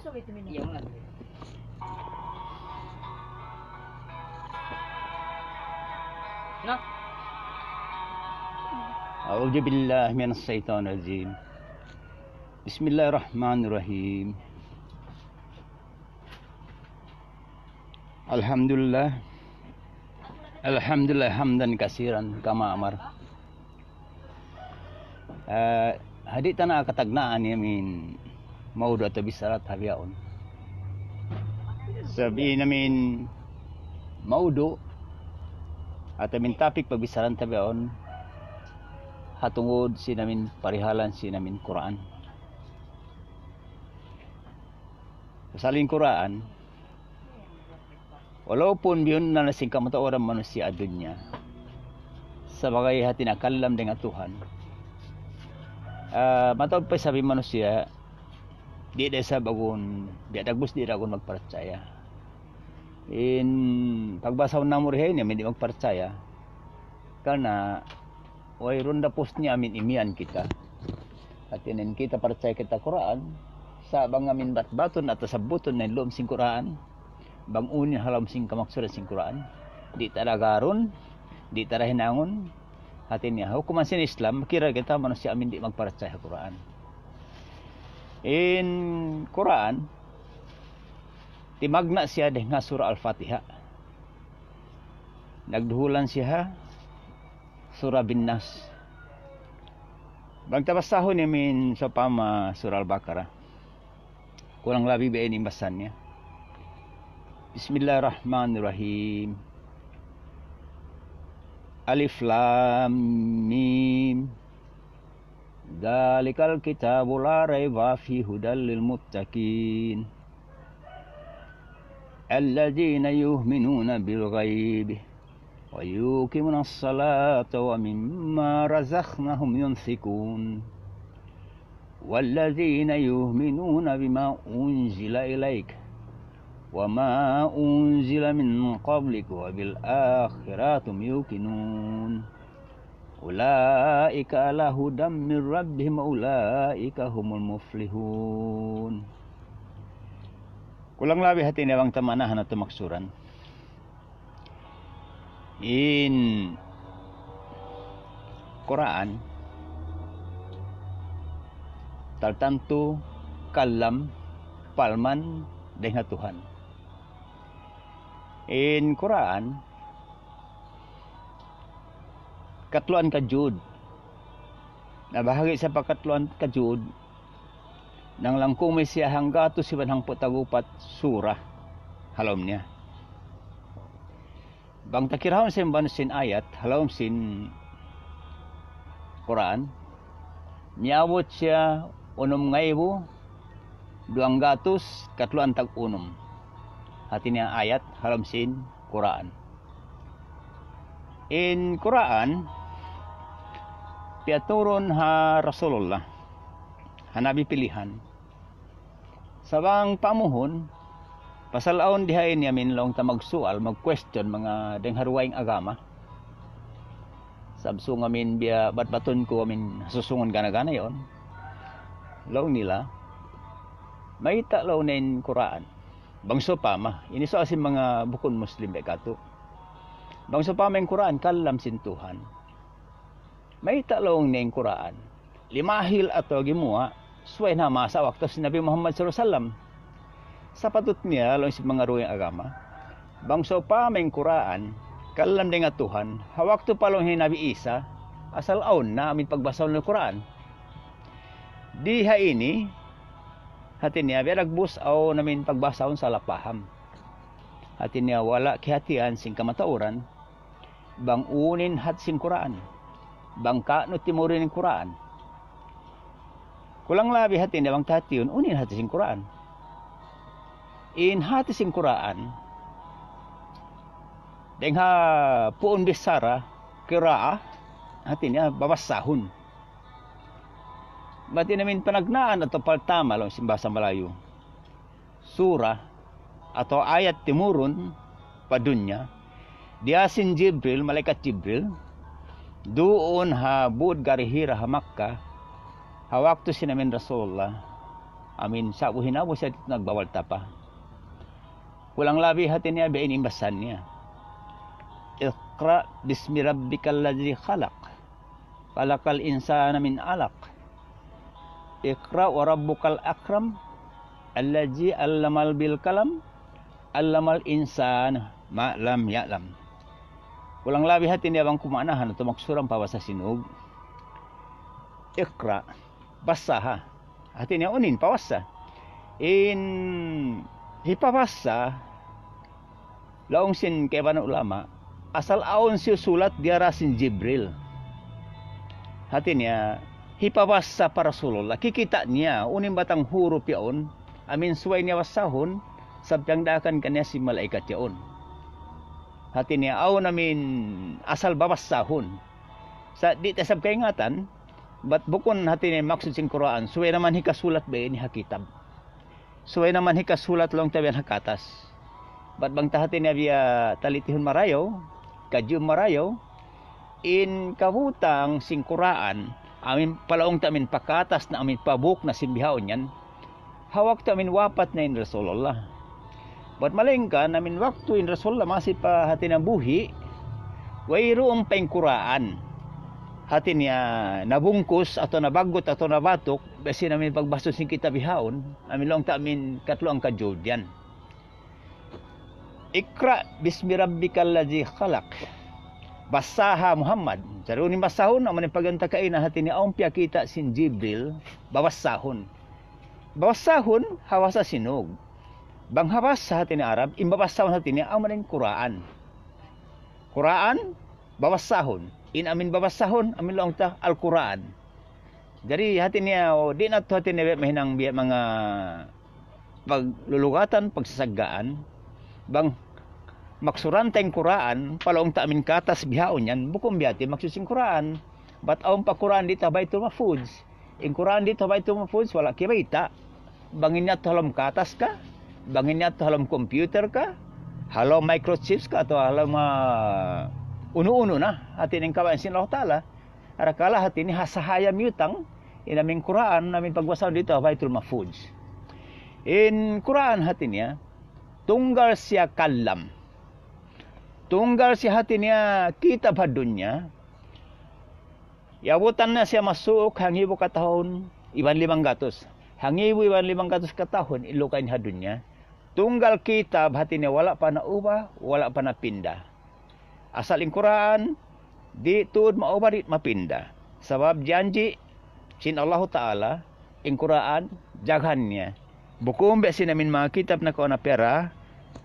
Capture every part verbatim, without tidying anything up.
Na? أعوذ بالله من الشيطان الرجيم. بسم الله الرحمن الرحيم. الحمد لله. الحمد لله حمدا كثيرا كما أمر. Ah, hadi' ta na katagnaan in amin maudu' atawa bichara ta bihaun. Sabab in amin maudu' atawa amin topic pagbichara ta bihaun, ha tungud sin amin parihalan sin amin Qur'an. Pasal in Qur'an, walaupun biyunnal na sin kamatauran manusiya' ha dunya, sabagay hati niya kalam dayn ha Tuhan. Ah, mataud pa isab in manusiya', di' da isab agun, biya' dagbus di' da agun magparachaya. In pagbasahun namu' di ha ini, amin di' magparachaya. Karna' wayruun da pus niya amin imiyan kita. Hati niya in kita parachaya kita Qur'an, sa' bang amin batbatun atawa sabbutun na in lawm sin Qur'an, bang unu in ha lawm sin kamaksuran sin Qur'an, di' ta da agarun, di' ta da hinangun. Hati niya, hukuman sin Islam, kira kita manusiya' amin di' magparachaya Qur'an. In Qur'an, timagna' siya dayn ha Surah Al-Fatiha. Nagduhulan siya ha Surah Bin Nas. Bang ta basahun amin sawpama Surah Al-Baqarah. Kulang labi biya' ini in basa niya. بسم الله الرحمن الرحيم. ألف لام ميم. ذلك الكتاب لا ريب فيه هدى للمتقين الذين يؤمنون بالغيب ويقيمون الصلاة ومما رزقناهم ينفقون والذين يؤمنون بما أنزل إليك وما أنزل من قبلك وبالآخرة هم يوقنون أولئك على هدى من ربهم وأولئك هم المفلحون. Kulang labi hati niya bang ta maanahan atawa maksuran. In Qur'an, tantu kalam, parman dayn ha Tuhan. In Qur'an, katluan ka juz. Nabahagi' siya pa katluan ka juz. Nanglangkum siya hanggatus iban hangpu' tag-upat surah ha lawm niya. Bang ta kirahun sin banu sin ayat ha lawm sin Qur'an, miyabut siya unum ngaibu duwanggatus katluan tag-unum. Hati niya ayat ha lawm sin Qur'an. In Qur'an, piyaturun ha Rasulullah, ha Nabi pilihan. Sa' bang paamuhun, pasal awn di ha ini amin laung ta magsual, mag-question, manga dayn ha dugaing agama. Sabab sung amin biya' batbatun ku amin susungun gana-gana yaun. Laung nila, mayta' laung niya in Qur'an. Bang sawpama, ini sual sin manga bukun Muslim biya' katu'. Bang sawpama in Qur'an, kalam sin Tuhan. Mayta' laung niya in Qur'an limahil atawa gimuwa' subay na masa waktu sin Nabi Muhammad sallallahu alayhi wasallam. Sapatut niya, laung sin manga dugaing agama, bang sawpama in Qur'an kalam dayn ha Tuhan, ha waktu pa laung hi Nabi Isa, asal awn na amin pagbasahun sin Qur'an. Di ha ini, hati niya, biya' dagbus awn amin pagbasahun sala' paham. Hati niya, wala' kiyahatihan sin kamatauran, bang unu in hati sin Qur'an. Bang kaunu timurun in Qur'an. Kulang labi hati niya bang ta hatihun, unu in hati sin Qur'an. In hati sin Qur'an, dayn ha puun bichara, qira'ah, hati niya, babasahun. Bat in amin panagnaan atawa partama laung sin bahasa Malayu. Surah atawa ayat timurun pa dunya, diyā sin Jibril, malaikat Jibril, duun ha būd Gari Hira ha Makkah, ha waktu sin amin Rasulullah, Amin, sa'bu hinabu siya didtu nagbawal tapa. Kulang labi hati niya, biya' ini in basahan niya. اقرأ باسم ربك الذي خلق. خلق الإنسان من علق. اقرأ وربك الأكرم. الذي علم بالقلم. علم الإنسان ما لم يعلم. Kulang labi hati niya bang ku maanahan atawa magsurang pa bahasa Sinug. Iqra. Basaha. Hati niya unu in pabasa. In hipabasa, laung sin kaibanan ulama, asal awn siyusulat diyara sin Jibril. Hati niya, hipabasa pa Rasulullah. Kikita' niya, unu in batang hurup yaun, amin subay niya basahun, sabab piyagdaakan kaniya sin malaikat yaun. Hati niya, awn amin asal babasahun. Sa' di' ta isab kaingatan, bat bukun hati niya maksud sin Qur'an, subay naman hikasulat ba ini ha kitab. Subay naman hikasulat laung ta biya' ha katas. Bat bang ta hati niya biya' talitihun marayaw, kadjiun marayaw, in kabutang sin Qur'an, amin palaung ta amin pa katas na amin pa buk na sin bihaun yan, ha waktu amin wapat na in Rasulullah. Bat malayngkan amin waktu in Rasulullah masi pa hati niya buhi', wayruun pa in Qur'an. Hati niya nabungkus atawa nabaggut atawa nabatuk, biya' sin amin pagbasa sin kita bihaun, amin laung ta amin katluan ka juz yan. اقرأ باسم ربك الذي خلق. Basaha Muhammad. Jari unu in basahun, amu in pag-anta kaina hati niya awn piyakita' sin Jibril, babasahun. Babasahun, ha bahasa Sinug. Bang ha bahasa hati niya Arab, in babasahun hati niya amu in Qur'an. Qur'an, babasahun. In amin babasahun, amin laung ta Al-Qur'an. Jari hati niya, o, di' na tu hati niya biya' mahinang biya' manga paglulugatan, pagsasaggaan. Bang maksuran ta in Qur'an, palaung ta amin katas bihaun yan, bukun biya' hati maksud sin Qur'an. Bat awn pa Qur'an didtu ha Baitul Mahfuz. In Qur'an didtu ha Baitul Mahfuz, wala' kiyabayta'. Bang in yadtu ha lawm katas ka, bang in yadtu ha lawm computer ka, ha lawm microchips ka, atawa ha lawm, ah, unu-unu na, hati niya in kabayaan sin Allah Ta'ala. Arakala' hati niya ha sahaya miyutang, in amin Qur'an, amin pagbasa didtu ha Baitul Mahfuz. In Qur'an hati niya, tunggal siya kalam. Tunggal siya hati niya kitab ha dunya. Yaabutan na siya masuuk hangibu katahun iban limanggatus. Hangibu iban limanggatus katahun in lugay ha dunya. Tunggal kitab hati niya wala' pa naubah, wala' pa napinda. Asal in Qur'an, di' tuud maubah, di' mapinda. Sabab janji' sin Allahu Ta'ala, in Qur'an, jagahan niya. Bukun biya' sin amin manga kitab nakauna pa yara,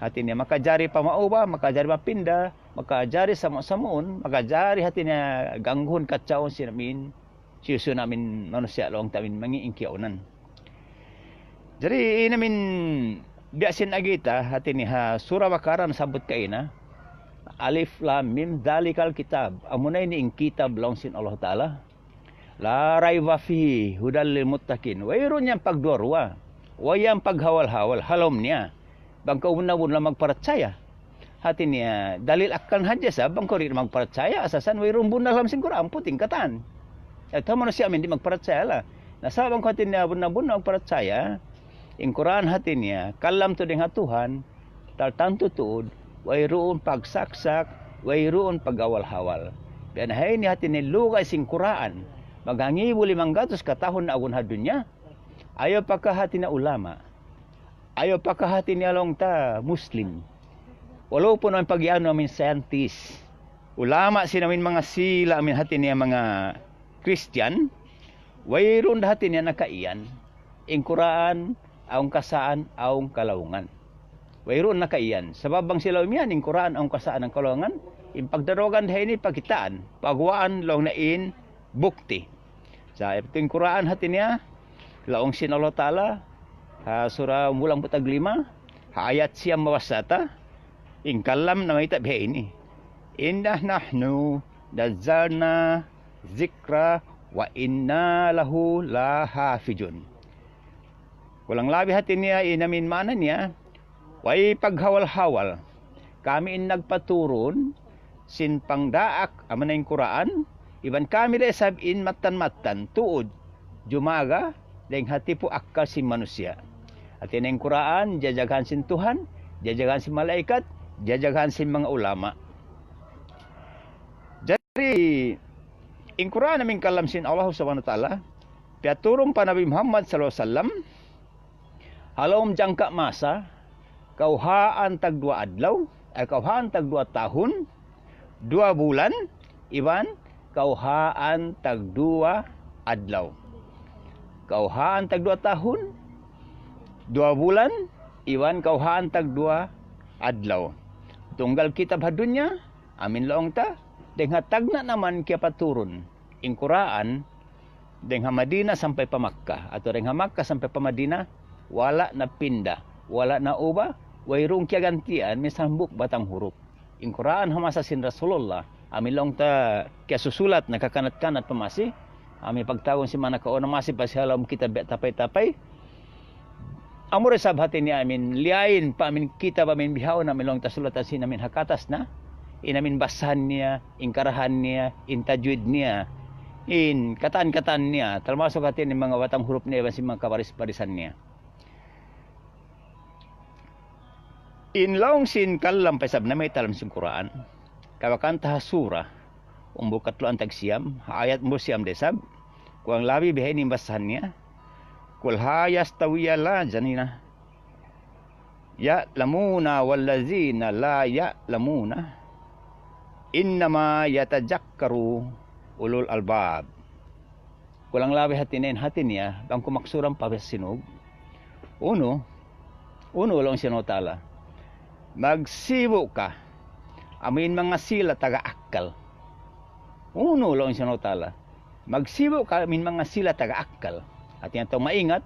hati niya makajari pa maubah, makajari mapinda, makajari samu-samuun, makajari hati niya gangguhun, kacauhun sin amin, hisiyu-siyu na amin manusiya' laung ta amin mangi' in kiyaunan. Jari in amin biya' sin agi ta, hati niya ha Surah Baqarah nasabbut kaina, Alif Lam Mim, ذلك الكتاب. Amuna ini in kitab laung sin Allah Ta'ala. لا ريب فيه هدى للمتقين. Wayruun yan pagduwa-ruwa. Way yan paghawal-hawal, ha lawm niya. Bang kaw bunnal-bunnal magparachaya. Hati niya, dalil akal hadja sa, bang kaw di' magparachaya, asasan wayruun bunnal ha lawm sin Qur'an, puting katan. Yadtu manusiya' amin di' magparachaya laung. Na sa' bang kaw hati niya bunnal-bunnal magparachaya, in Qur'an hati niya, kalam tuud dayn ha Tuhan, tartantu tuud, wayruun pagsaksak, wayruun paghawal-hawal. Biya' na ha ini hati niya lugay sin Qur'an, maghangibu limanggatus katahun na agun ha dunya. Ayaw pa ka hati niya ulama. Ayaw pa ka hati niya laung ta Muslim. Walaupun amin pag-iyanun amin scientist, ulama sin amin manga sila amin hati niya manga Christian, wayruun da hati niya nakaiyan in Qur'an awn kasaan, awn kalaungan. Wayruun nakaiyan. Sabab bang sila umiyan in Qur'an awn kasaan, awn kalaungan, in pagdarugan da ini pakitaan, paguwaan laung na in bukti. Sa' in Qur'an hati niya, laung sin Allah Ta'ala, ha Surah Mulang Putag Lima, ha ayat siyam mabasa ta, in kalam namayta' biya' ini. إنا نحن نزلنا الذكر وإنا له لحافظون. Kulang labi hati niya, in amin maana niya, way paghawal-hawal. Kami in nagpaturun sin pangdaak, amuna in Qur'an, iban kami da isab in mattan-mattan, tuud, jumaga, dayng ha tipu' akkal sin manusiya'. Hati niya in Qur'an, jajagahan sin Tuhan, jajagahan sin malaikat, jajagahan sin manga ulama. Jari, in Qur'an amu in kalam sin Allah Subhanahu wa Ta'ala, piyaturun pa Nabi Muhammad sallallahu alayhi wasallam, ha lawm jangka masa, kawhaan tagduwa adlaw, ay kawhaan tagduwa tahun, duwa bulan, iban kawhaan tagduwa adlaw. Kawhaan tagduwa tahun, duwa bulan, iban kawhaan tagduwa adlaw. Tunggal kitab ha dunya, amu in laung ta, dayng ha tagna' naman kiyapaturun in Qur'an, dayng ha Madina sampay pa Makkah, atawa dayng ha Makkah sampay pa Madina, wala' napinda, wala' naubah, wayruun kiyagantian, misan hambuuk batang hurup. In Qur'an ha masa sin Rasulullah, amu in laung ta kiyasusulat nakakanat-kanat pa masi, amu in pagtawagun sin manga nakauna masi pa sin ha lawm kitab biya' tapay-tapay. Amura isab hati niya amu in liyain pa amu in kitab amu in bihaun amu in laung ta sulatan sin amu in ha katas na, in amu in basahan niya, in karahan niya, in tajwid niya, in katan-katan niya, talmasuk hati niya in manga batang hurup niya, iban sin manga kabaris-barisan niya. In laung sin kalam pa isab namayta' ha lawm sin Qur'an. Kabakan ta ha surah, umbul katluan tag siyam, ha ayat umbul siyam da isab, kulang labi bihaini in basahan niya. قل هل يستوي الذين يعلمون والذين لا يعلمون إنما يتذكر أولو الألباب. Kulang labi hati niya in hati niya, bang kumaksuran pa bahasa Sinug. Unu, unu laung sin Allahu Ta'ala. Magsibu' ka, amu in manga sila taga akkal. Unu laung sin Allahu Ta'ala. Magsibu' ka amu in manga sila taga akkal. Hati niya tau maingat,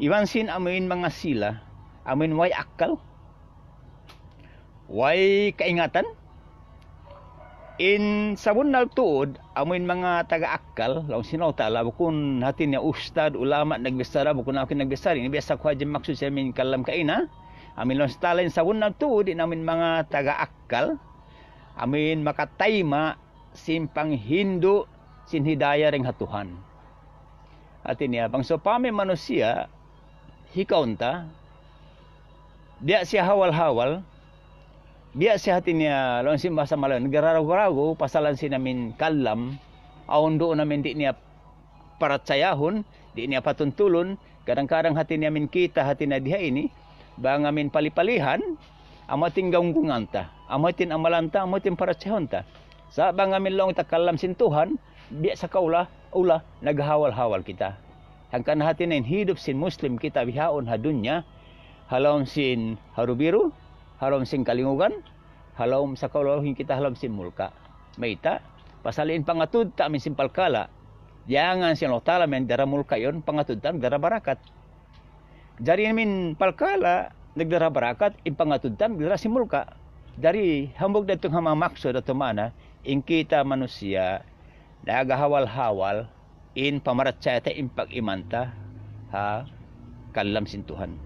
iban sin amu in manga sila, amu in way akkal. Way kaingatan. In sabunnal tuud, amu in manga taga akkal, laung sin Allahu Ta'ala, bukun hati niya ustad, ulama, nagbichara, bukun aku in nagbichara, ini biya' sa ku hadja in maksud sin amu in kalam kaina. Amu in laung sin Allahu Ta'ala, in sabunnal tuud, in amu in manga taga akkal, amu in makatayma', sin panghindu', sin hidayah dayng ha Tuhan. Hati niya, bang sawpama in manusiya', hikaun ta, biya' siya hawal-hawal, biya' siya hati niya, laung sin bahasa Malayu, nagraragu-ragu, pasalan sin amu in kalam, awn duun amu in di' niya parachayahun, di' niya patuntulun, kadang-kadang hati niya amu in kita, hati niya di ha ini, bang amu in pali-palihan, amu hati in gaunggungan ta, amu hati in amalan ta, amu hati in parachayahun ta. Sa' bang amu in laung ta kalam sin Tuhan, biya' sa kaula, ula, naghawal-hawal kita. Hangkan hati niya in hidup sin Muslim kita bihaun ha dunya, ha lawm sin harubiru, ha lawm sin kalingugan, ha lawm sa kaulahin kita ha lawm sin mulka'. Mayta', pasal in pangatud ta amu in sin palkala', jangan sin Allah Ta'ala amu in dara mulka' yaun, pangatud ta amu in dara barakat. Jari in amu in palkala', nagdara barakat, in pangatud ta amu in dara sin mulka'. Jari hambuuk da tuud ha manga maksud atawa maana, in kita manusiya', naghahawal-hawal, in pamarachaya ta, in pag-iman ta, ha kalam sin Tuhan.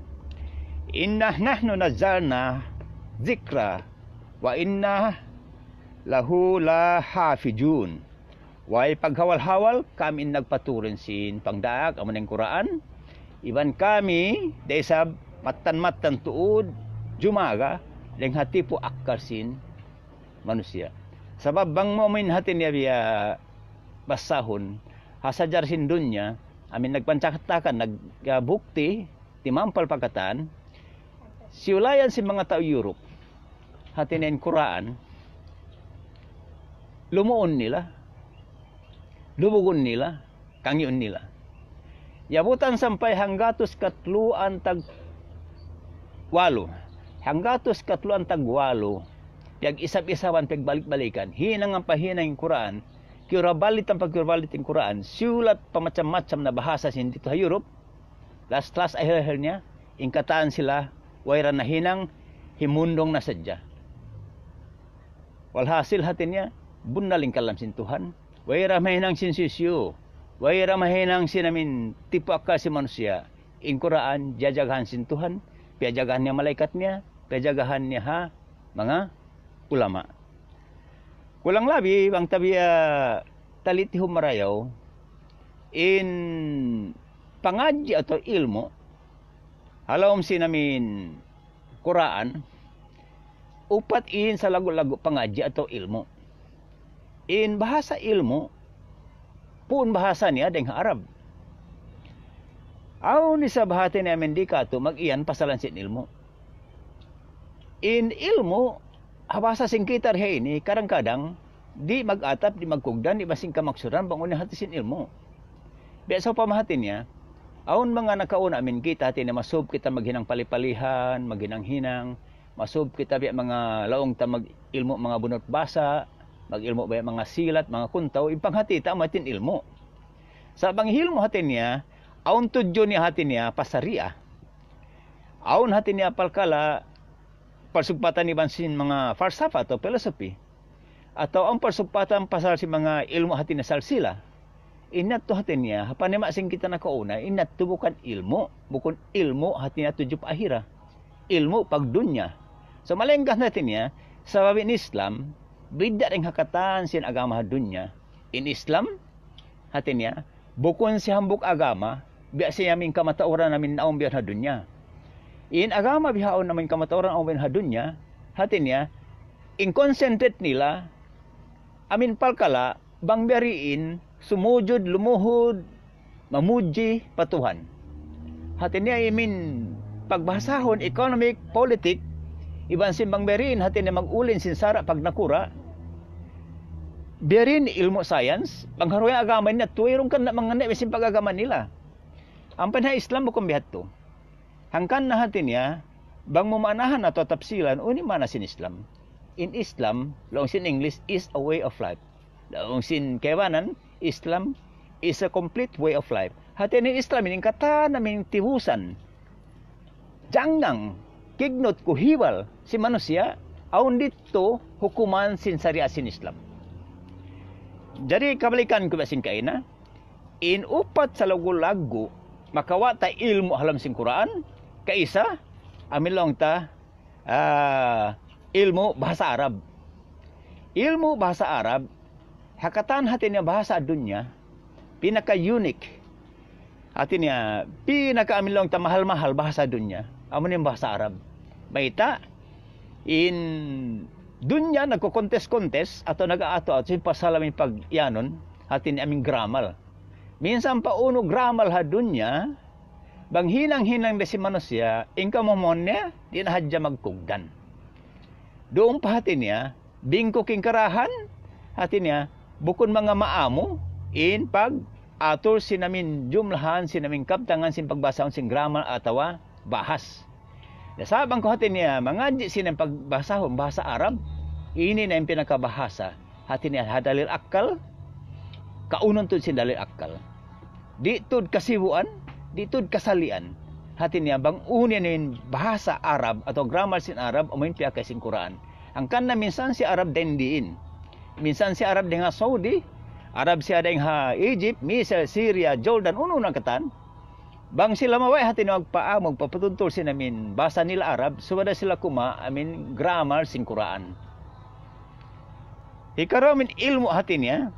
إنا نحن نزلنا الذكر وإنا له لحافظون. Way paghawal-hawal, kami in nagpaturun sin pangdaak, amu na in Qur'an. Iban kami, da isab mattan-mattan tuud, jumaga, dayng ha tipu' akkal sin manusiya'. Sabab bang mu amu in hati niya biya' basahun, ha sajar sin dunya, amu in nagpanchakatakan, nag-, ah, bukti, timampal pa katan, siyulayan sin manga tau Europe, hati niya in Qur'an, lumuun nila, lubugun nila, kangiun nila. Yabutan sampay hanggatus katluan tag walu. Hanggatus katluan tag walu. Piyag-isab-isaban, piyagbalik-balikan. Hinang ampa hinang in Qur'an. Kiyurabalit ampa kiyurabalit in Qur'an. Siyulat pa macam-macam na bahasa sin didtu ha Europe. Last-last, ahil-ahil niya, in katan sila, way ra nahinang, himundung na sadja. Walhasil hati niya, bunnal in kalam sin Tuhan. Way ra mahinang sin hisiyu-siyu. Way ra mahinang sin amu in tipu' akkal sin manusiya'. In Qur'an, jajagahan sin Tuhan, piyajagahan niya malaikat niya, piyajagahan niya ha manga ulama. Kulang labi, bang ta biya' talitihun marayaw, in pangadji' atawa ilmu', ha lawm sin amin Qur'an, upat in salaggu'-laggu' pangadji' atawa ilmu'. In bahasa ilmu', puun bahasa niya dayn ha Arab. Awn isab hati niya amin di' katu' mag-iyan pasalan sin ilmu'. In ilmu', ha bahasa sin kita di ha ini, kadang-kadang, di' mag-atap, di' magkugdan, di' ba sin kamaksuran, bang unu in hati sin ilmu'. Biya' sawpama hati niya, awn manga nakauna amin kita, hati niya masub kita maghinang pali-palihan, maghinang-hinang, masub kita biya' manga laung ta mag-ilmu' manga bunut basa, mag-ilmu' biya' manga silat, manga kuntaw, in panghati ta amu in ilmu'. Sa' bang ilmu' hati niya, awn tudju niya hati niya pa sariah. Awn hati niya palkala', parsugpatan iban sin manga falsafa atawa philosophy. Atawa awn parsugpatan pasal sin manga ilmu' hati niya salsila. In yadtu hati niya, ha panima' sin kita nakauna, in yadtu bukun ilmu', bukun ilmu' hati niya tudju pa ahirat. Ilmu' pagdunya. So, malayngkan hati niya, sabab in Islam, bidda' dayn ha katan sin agama ha dunya. In Islam, hati niya, bukun siya hambuuk agama, biya' sin amin kamatauran amin naung biya' ha dunya. In agama bihaun amin kamatauran amin ha dunya, hati niya, in concentrate nila, amin palkala', bang biya' diin, sumujud, lumuhud, mamudji pa Tuhan. Hati niya amin pagbahasahun, economic, politic, iban sin bang biya' diin, hati niya mag-ulin sin sara' pagnakura', biya' diin ilmu' science, bang ha dugaing agama ini, tuwirung kan na mangani' sin pag-agama nila. Ampa in ha Islam bukun biya' hādtu. Hangkan na hati niya, bang mu maanahan atawa tapsilan, unu in maana sin Islam. In Islam, laung sin English, is a way of life. Laung sin kaibanan, Islam is a complete way of life. Hati niya in Islam ini in katan amin tibusan. Janggang, kignut, kuhibal, sin manusiya', awn didtu hukuman sin sariah sin Islam. Jadi, kabalikan ku ba sin kaina, in upat salaggu'-laggu', makawa' ta ilmu' ha lawm sin Qur'an, kaisa, amin laung ta, ah, ilmu' bahasa Arab. Ilmu' bahasa Arab, ha katan hati niya bahasa dunya, pinaka-unique. Hati niya, pinaka amin laung ta mahal-mahal bahasa dunya. Amu in bahasa Arab. Mayta', in dunya nagko-contest-contest, atawa nag-aatu-atu, sin pasal amin pag-iyanun, hati niya amin grammar. Minsan pa unu grammar ha dunya, bang hinang-hinang da sin manusiya', in kamumuhan niya, di' na hadja magkugdan. Duun pa hati niya, bingkuk in karahan, hati niya, bukun manga maamu, in pag-atur sin amin jumlahan, sin amin kabtangan, sin pagbasahun, sin grammar, atawa bahas. Ya, sa' bang kaw hati niya, mangadji' sin pagbasahun, bahasa Arab, ini na in pinakabahasa. Hati niya, ha dalil akkal, kaunun tuud sin dalil akkal. Di' tuud kasibuan, di' tuud kasalian. Hati niya, bang unu in bahasa Arab atawa grammar sin Arab, amu in piyakay sin Qur'an. Hangkan na minsan siya Arab dayn diin. Minsan siya Arab dayn ha Saudi, Arab siya dayn ha Egypt, Misir, Syria, Jordan, unu na katan. Bang sila mabaya' hati niya magpaamu, magpapatuntul sin amin bahasa nila Arab, subay da sila kumawa' amin grammar sin Qur'an. Hikaruwa amin ilmu' hati niya,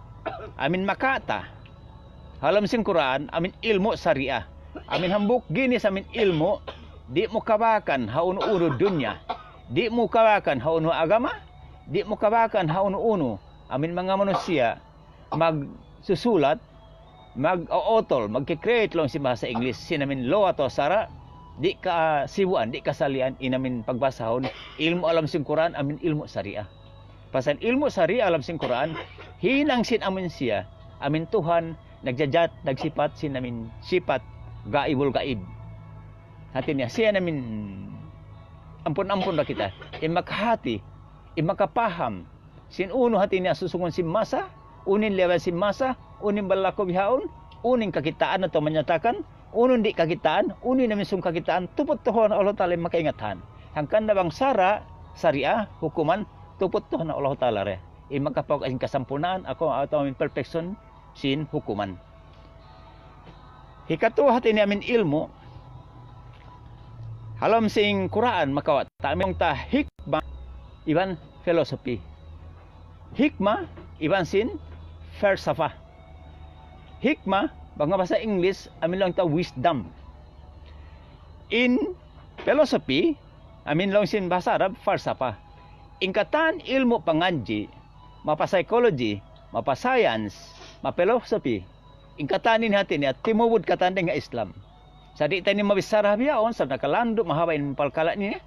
amin makawa' ta ha lawm sin Qur'an, amin ilmu' sariah. Amin hambuuk ginis amin ilmu', di' mu kabakan ha unu-unu dunya. Di' mu kabakan ha unu agama, di' mu kabakan ha unu-unu. Amin manga manusiya', magsusulat, mag-uutol, magki-create laung sin bahasa English, sin amin law atawa sara', di' kasibuan, di' kasalian, in amin pagbasahun, ilmu' ha lawm sin Qur'an, amin ilmu' sariah. Pasal ilmu' sariah ha lawm sin Qur'an, hinang sin amin siya, amin Tuhan, nagjajat, nagsipat, sin amin sipat, gaibul gaib. Hati niya, siya in amin, ampun-ampun da kita, in makahati, in makapaham, sin unu hati niya susungun sin masa, unu in level sin masa, unu in balaku bihaun, unu in kakitaan atawa manyatakan, unu in di' kakitaan, unu in amin sung kakitaan, tuput tuud ha Allah Ta'ala in makaingatan. Hangkan na bang sara', sariah, hukuman, tuput tuud ha Allah Ta'ala da. In makapawa' sin kasampurnaan, aku, atawa in perfection, sin hukuman. Hikatu hati niya amin ilmu', ha lawm sin Qur'an makawa' ta amin ta hikmah iban philosophy. Hikmah iban sin falsafa. Hikmah, Bang ha bahasa English, amin laung ta wisdom. In philosophy, amin laung sin bahasa Arab, falsafa. In katan ilmu' pangadji', mapa psychology, mapa science, mapa philosophy. In katan ini hati niya, timubud katan dayn ha Islam. Sa' di' ta ini mabichara bihaun, sa' nakalandu' mahaba' in palkala' niya.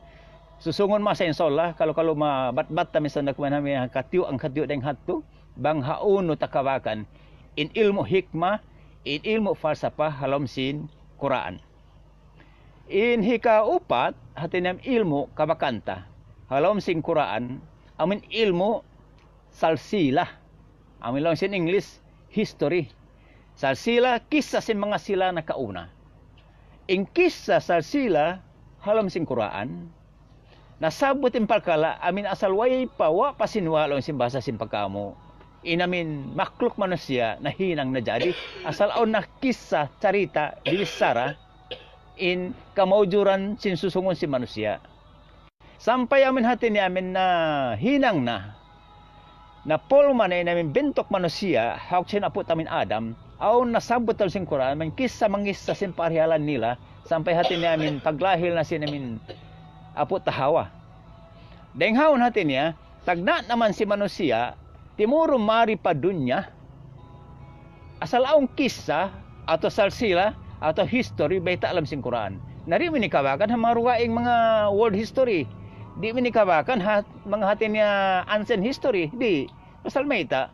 Susungun masa insya Allah, kalu-kalu mabatbat ta minsan na kumain hami hangkatiyu', hangkatiyu' dayn ha yadtu, bang hawnu ta kabakan, in ilmu' hikmah, in ilmu' falsafa, ha lawm sin Qur'an. In hikaupat, hati niya ilmu' kabakan ta, ha lawm sin Qur'an, amin ilmu' salsila. Amin laung sin English, history. Salsila, kissa sin manga sila nakauna. In kissa salsila, ha lawm sin Qur'an, nasabbut in palkala', amin asal way pa, wa pa sin wa laung sin bahasa sin pagkamu. In amin makluk manusiya', nahinang na jadi, asal awn na kissa, charita, bichara, in kamaujuran sin susungun sin manusiya'. Sampay amin hati niya amin nahinang na. Napulma na in amin bintuk manusiya', hawk sin apu' ta amin Adam, awn nasabbut ha lawm sin Qur'an, amin kissa mangissa sin parihalan nila, sampay hati niya amin paglahil na sin amin apu' ta Hawa. Dayn ha yaun hati niya, tagna' na man sin manusiya', timurun mari pa dunya, asal awn kissa, atawa salsila, atawa history, bayta' ha lawm sin Qur'an. Na di' mu ini kabakan ha manga dugaing manga world history. Di' mu ini kabakan ha manga hati niya ancient history. Di'. Pasal mayta'?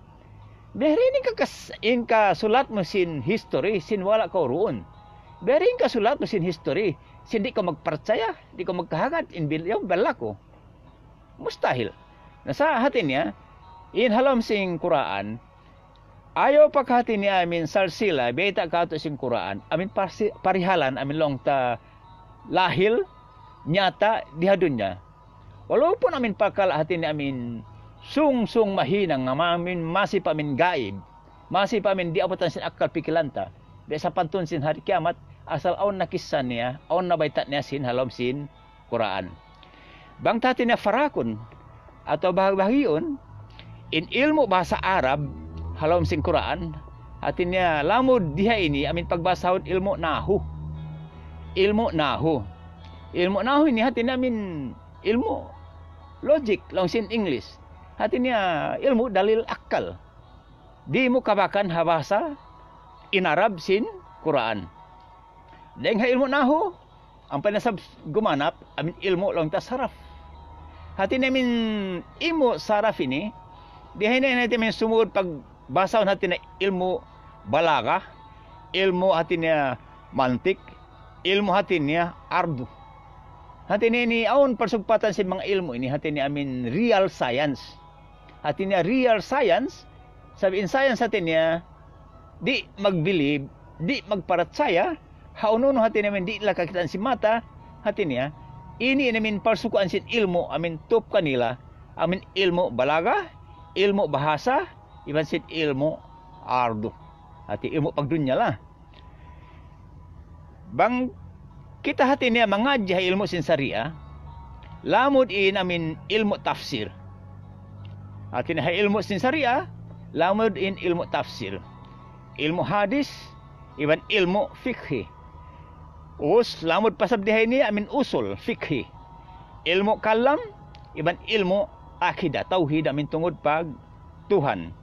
Biya' diin in kakas-, in kasulat mu sin history, sin wala' kaw duun. Biya' diin in kasulat mu sin history, sin di' kaw magparachaya, di' kaw magkahagad, in bil-, yaun balaku. Mustahil. Na sa' hati niya, in ha lawm sin Qur'an, ayaw pa ka hati niya amin salsila, bayta' katu' sin Qur'an, amin parsi-, parihalan, amin laung ta lahil, nyata', di ha dunya. Walaupun amin parkala' hati niya amin sung-sung mahinang nga amin masi pa amin gaib, masi pa amin di' abutan sin akkal pikilan ta. Biya' sapantun sin hari kiyamat, asal awn na kissa niya, awn na bayta' niya sin ha lawm sin Qur'an. Bang ta hati niya farakun, atawa bahag-, bahagiun, in ilmu' bahasa Arab, ha lawm sin Qur'an, hati niya lamud di ha ini, amin pagbasahun ilmu' nahu. Ilmu' nahu. Ilmu' nahu ini hati niya amin ilmu' logic, laung sin English. Hati niya ilmu' dalil akkal. Di' mu kabakan ha bahasa in Arab sin Qur'an. Dayn ha ilmu' nahu, ampa na sab gumanap, amin ilmu' laung ta saraf. Hati niya amin ilmu' saraf ini, di ha ini, ini hati amin sumud pagbasahun hati niya ilmu' balaga, ilmu' hati niya mantik, ilmu' hati niya ardu. Hati niya ini awn parsugpatan sin manga ilmu' ini, hati niya amin real science. Hati niya real science, sabab in science hati niya, di' magbilib, di' magparachaya, ha unu-unu hati niya amin di' nila kakitaan sin mata, hati niya, ini in amin parsukuan sin ilmu', amin tup kanila, amin ilmu' balaga, ilmu' bahasa, iban sin ilmu' ardu. Hati ilmu' pagdunya lah. Bang kita hati niya mangadji' ha ilmu' sin sariya, lamud in amin ilmu' tafsir. Hati niya ha ilmu' sin sariya, lamud in ilmu' tafsir. Ilmu' hadis, iban ilmu' fikhi. Us, lamud pa sab di ha ini amin usul fikhi. Ilmu' kalam, iban ilmu' akida, tawhid amin tungud pag Tuhan.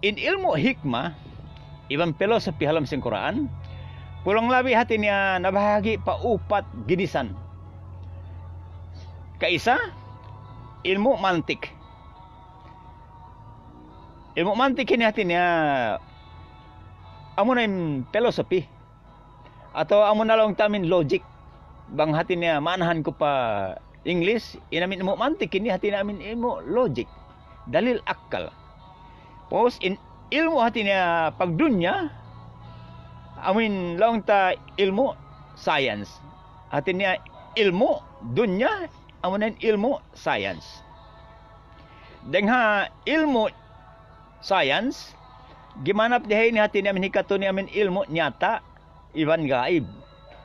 In ilmu' hikmah, iban philosophy ha lawm sin Qur'an, pulang labi hati niya nabahagi' pa upat ginisan. Kaisa, ilmu' mantik. Ilmu' mantik ini hati niya, amuna in philosophy. Atawa amu na laung ta amin logic. Bang hati niya maanahan ku pa English, in amin ilmu' mantik ini hati niya amin ilmu' logic. Dalil akkal. Pus in ilmu' hati niya pagdunya, amin laung ta ilmu' science. Hati niya ilmu' dunya, amu na in ilmu' science. Dayn ha ilmu' science, gimanap di ha ini hati niya amin hikatu niya amin ilmu' nyata', iban gaib.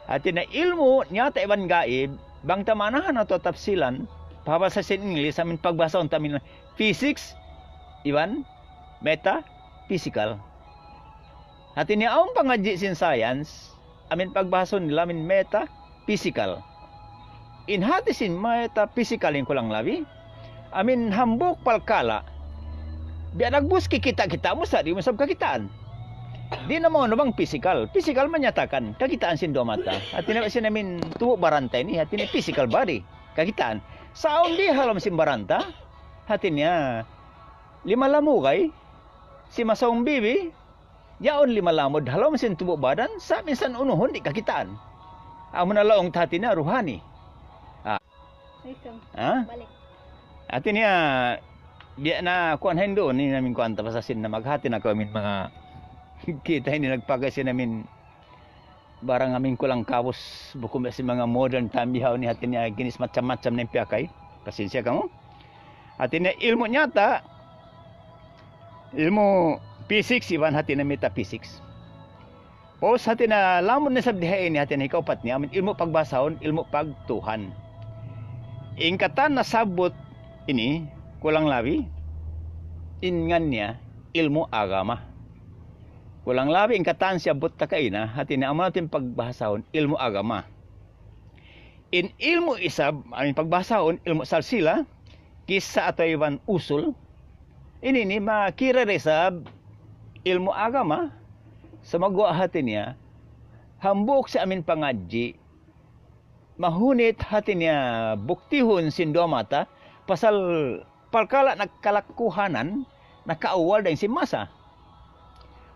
Hati niya ilmu' nyata' iban gaib, bang ta maanahan atawa tafsilan, pa bahasa sin English, amin pagbasahun ta amin physics, iban metaphysical. Hati niya awn pangadji' sin science, amin pagbahasa nila amin metaphysical. In hati sin metaphysical in kulang labi, amin hambuuk parkala'. Biya' dagbus kikita'-kita' mu sa, di' mu isab kakitaan. Di' na maunu bang physical. Physical manyatakan, kakitaan sin duwa mata. Hati niya sin amin tubu' baran ta ini, hati niya physical body, kakitaan. Sa' awn di ha lawm sin baran ta, hati niya lima lamugay, si masaung bibi, yaun lima lamud ha lawm sin tubu' badan, sa' minsan unuhun di' kakitaan. Amu na laung ta hati niya ruhani. Ah. Ikaw. Ha? Balik. Hati niya, biya' na kuwan hindu' ini amin kuwan ta pasal sin na maghati na kaw amin manga kita ini nagpakay sin amin barang amin kulang kabus, bukun biya' sin manga modern time bihaun ini hati niya ginis macam-macam na in piyakay. Pasensya kamu. Hati niya ilmu' nyata', ilmu' physics, iban hati niya metaphysics. Pus hati niya lamud na isab diha ini, hati niya hikaupat niya, amin ilmu' pagbahasahun, ilmu' pagtuhan. In katan nasabbut ini, kulang labi, in ngan niya, ilmu' agama. Kulang labi in katan siyabbut ta kaina, hati niya amu na in pagbahasahun, ilmu' agama. In ilmu' isab, amin pagbahasahun, ilmu' salsila, kissa atawa iban usul, ini ini makira da isab ilmu' agama, sumagawa' hati niya, hambuuk sin amin pangadji', mahunit hati niya buktihun sin duwa mata, pasal parkala' nagkalakkuhanan, nakaawal dayn sin masa.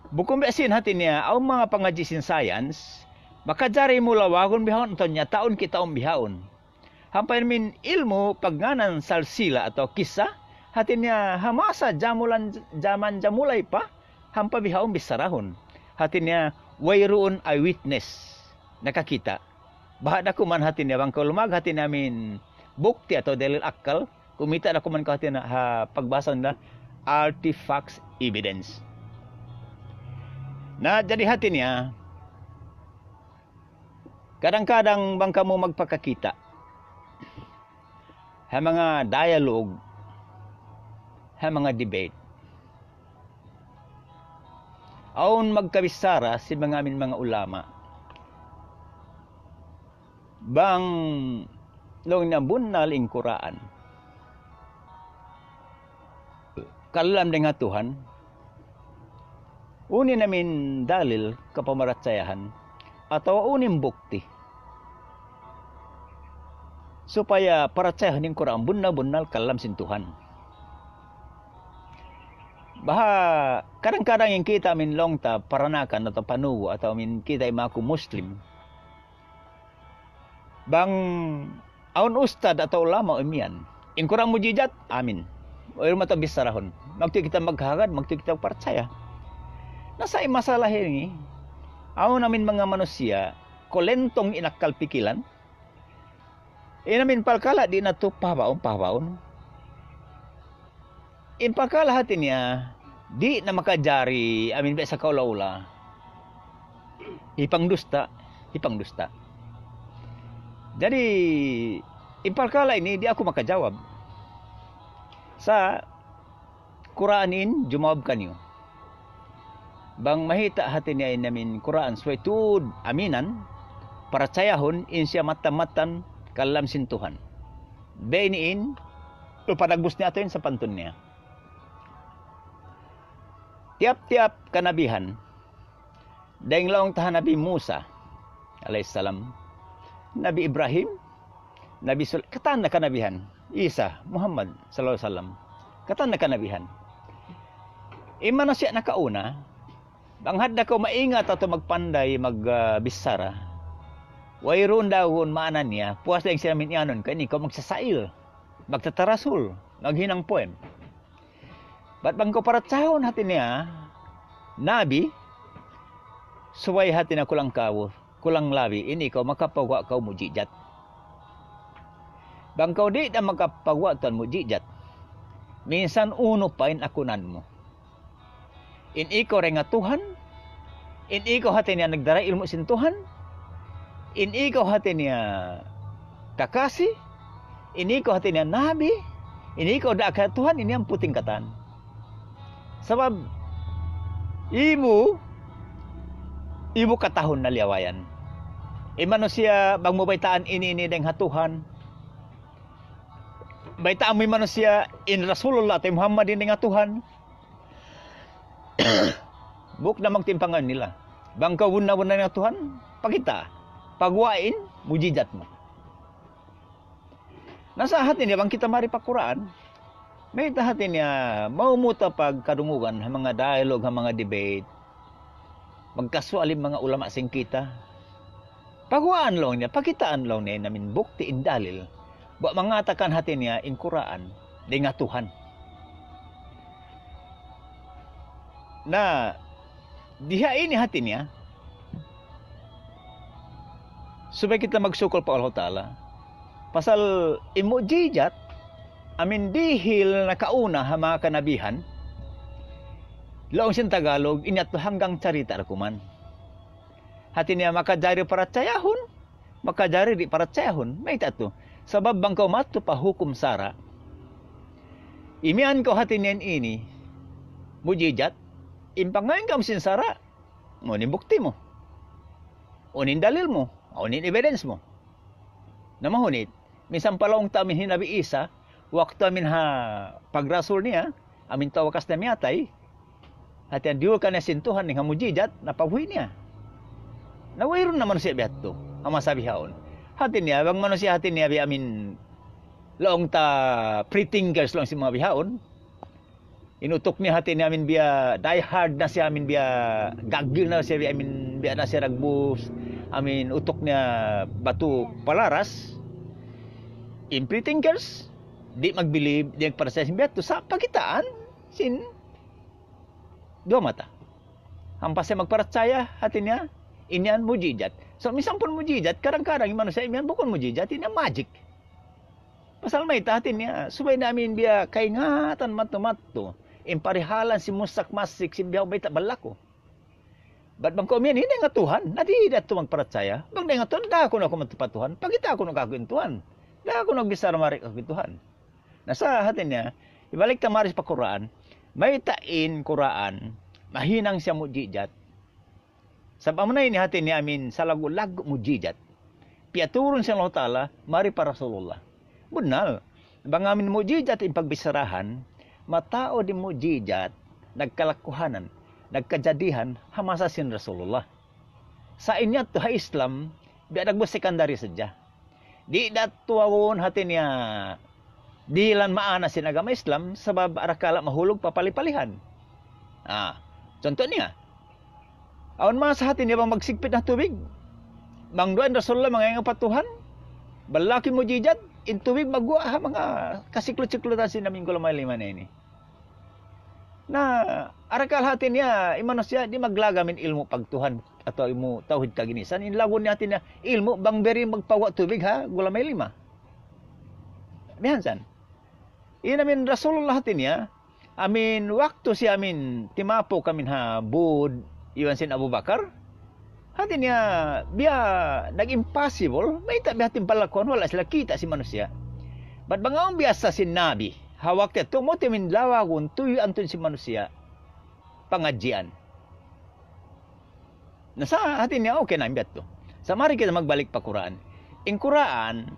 Bukun biya' sin hati niya, awn manga pangadji' sin science, makajari mu lawagun bihaun atawa nyataun kitaun bihaun. Hampa in amin ilmu' pagngānan salsila atawa kissa, hati niya ha masa jamulan, jaman jamulay pa, hampa bihaun bissarahun. Hati niya wayruun eyewitness, nakakita'. Baha' da kuman hati niya bang kaw lumag hati niya amin bukti atawa dalil akkal, kumita' da kuman kaw hati niya ha pagbahasa nila artifacts evidence. Na jadi hati niya, kadang-kadang bang kamu magpakakita' ha manga dialogue, ha manga debate, awn magkabichara sin manga amin manga ulama. Bang laung niya bunnal in Qur'an, kalam dayn ha Tuhan, unu in amin dalil kapamarachayahan, atawa unu in bukti supaya parachayahun in Qur'an bunnal-bunnal kalam sin Tuhan. Baha' kadang-kadang in kita amin laung ta paranakan atawa panugu' atawa amin kita imaku Muslim. Bang awn ustad atawa ulama imiyan, in Qur'an mujizat, amin. Wayruun mataud bissarahun. Magtuy kita maghagad, magtuy kita parachaya. Na sa' in masalah ini, awn amin manga manusiya', kulentong in akkal pikilan, in amin parkala' di' natu' pahabaun, pahabaun. In parkala' hati niya, di' na makajari, amin biya' sa kaula-ula. Hipangdusta', hipangdusta'. Jadi, in parkala' ini, di' aku makajawab. Sa' Qur'an in jumawab kaniyu. Bang mahita' hati niya in amin Qur'an subay tuud aminan, parachayahun in siya mattan-mattan kalam sin Tuhan. Biya' ini in, upadagbus niya atu in sapantun niya. Tiyap-tiyap kanabihan, dayn laung ta ha Nabi Musa, alayhis salam, Nabi Ibrahim, Nabi Sul-, katan na kanabihan, Isa, Muhammad, sallallahu alayhi wasallam. Katan na kanabihan. In manusiya' nakauna, bang hadja kaw maingat atawa magpanday mag, ah, bichara, wayruun daw maana niya, puas dayn siya min iyanun, kay ini kaw magsasail, magtatarasul, maghinang poem. Bat bang kaw parachayahun hati niya, nabi, subay hati niya kulang kaw, kulang labi, in ikaw makapaguwa' kaw mujizat. Bang kaw di' da makapaguwa' tuwan mujizat, minsan unu pa in akunan mu. In ikaw dayn ha Tuhan, in ikaw hati niya nagdara ilmu' sin Tuhan, in ikaw hati niya kakasi, in ikaw hati niya nabi, in ikaw daak ha Tuhan, ini in puting katan. Sabab, ibu, Ibu katahun na liyawayan. In manusiya', bang mu baytaan ini, ini dayn ha Tuhan. Baytaan mu in manusiya', in Rasulullah, in Muhammad ini dayn ha Tuhan. Bukun na magtimbangan nila. Bang kaw bunnal-bunnal dayn ha Tuhan, pakita'. Paguwain, mujizat mu. Na sa' hati niya bang kita mari pa Qur'an, mayta' hati niya, maunu ta pagkadungugan, ha manga dialogue, ha manga debate, magkasual in manga ulama sin kita. Paguwaan laung niya, pakitaan laung niya, in amin bukti in dalil. Ba mangatakan hati niya, in Qur'an, dayn ha Tuhan. Na, diha ini hati niya, subay kita magsukul pa Allah Ta'ala. Pasal in mujizat, amin dihil nakauna ha manga kanabihan, laung sin Tagalog, ini yadtu hanggang carita' da kuman. Hati niya makajari parachayahun, makajari di' parachayahun, mayta' tu. Sabab bang kaw madtu pa hukum sara', imiyan kaw hati niya ini, mujizat, in pangayun kamu sin sara', unu in bukti mu. Unu in dalil mu, unu in evidence mu. Na mahunit, minsan pa laung ta amin hi Nabi Isa, waktu amin ha pagrasul niya, amin tau wakas na miyatay, hati niya diyulkan niya sin Tuhan in ha mujizat, napabuhi' niya. Na wayruun na manusiya' biya' yadtu, ha masa bihaun. Hati niya, bang manusiya' hati niya biya' amin laung ta free thinkers laung sin manga bihaun, in utuk niya hati niya amin biya' die hard na siya, amin biya' gagil na siya, biya' amin biya' na siya dagbus, amin utuk niya batu palaras. In free thinkers, di' magbilib, di' magparachaya sin biya' yadtu, sa' pakitaan sin duwa mata. Ampa siya magparachaya, hati niya, in yan mujizat. So, misan pun mujizat, kadang-kadang in manusiya' in yan bukun mujizat, in yan magic. Pasal mayta' hati niya, subay na amin biya' kaingatan madtu-madtu in parihalan sin musak-masik sin bihaun bayta' balaku. Bat bang kaw miyan, dayn ha Tuhan, na di' da tu magparachaya. Bang dayn ha Tuhan, da aku na aku madtu pa Tuhan. Pakita' aku na aku in Tuhan. Da aku na bichara mari aku in Tuhan. Na sa' hati niya, hibalik ta mari pa Qur'an. Mayta' in Qur'an, mahinang siya mujizat. Sabab amuna ini hati niya amin salaggu'-laggu' mujizat. Piyaturun sin Allah Ta'ala, mari pa Rasulullah. Bunnal, bang amin mujizat in pagbicharahan, mataud in mujizat, nagkalakuhanan, nagkajadihan, ha masa sin Rasulullah. Sa' in yadtu ha Islam, biya' dagbus secondary sadja. Di' da tuud hati niya dihilan maana sin agama Islam, sabab arakala' mahulug pa pali-palihan. Ah, contoh niya. Awn masa hati niya bang magsigpit na tubig. Bang duwa in Rasulullah mangayu' pa Tuhan, balaku in mujizat, in tubig magguwa' ha manga kasiklut-siklutan sin amin gulama lima na ini. Na, arakala' hati niya, in manusiya' di' maglaga' amin ilmu' pagtuhan atawa ilmu' tawhid kaginisan. In lagu' niya hati niya, ilmu' bang biyadiin magpaguwa' tubig ha gulama lima. Biya' yan san. In amin Rasulullah hati niya, amin waktu siya amin timapuk amin ha būd, iban sin Abu Bakar, hati niya, biya' nag-impossible, mayta' biya' hati in palakuan, wala' sila kita' sin manusiya'. Bat bang awn biyasa sin Nabi, ha waktu yadtu, amu tuud in lawagun, tuyuan tuud sin manusiya', pangadjian. Na sa' hati niya, okay na in biya' yadtu. Sa' mari kita magbalik pa Qur'an. In Qur'an,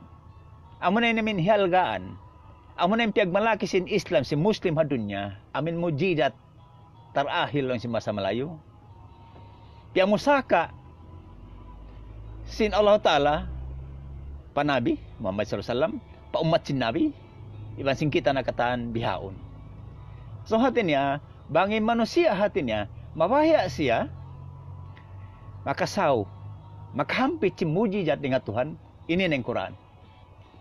amuna in amin hihalgaan, amuna in piyagmalaki sin Islam, sin Muslim ha dunya, amin mujizat, tarahil laung sin bahasa Malayu. Piyamusaka sin Allah Ta'ala pa Nabi Muhammad sallallahu alayhi wasallam, pa ummat sin Nabi, iban sin kita na katan bihaun. So hati niya, bang in manusiya' hati niya, mabaya' siya, makasaw, makahampit sin mujizat dayn ha Tuhan, ini na in Qur'an.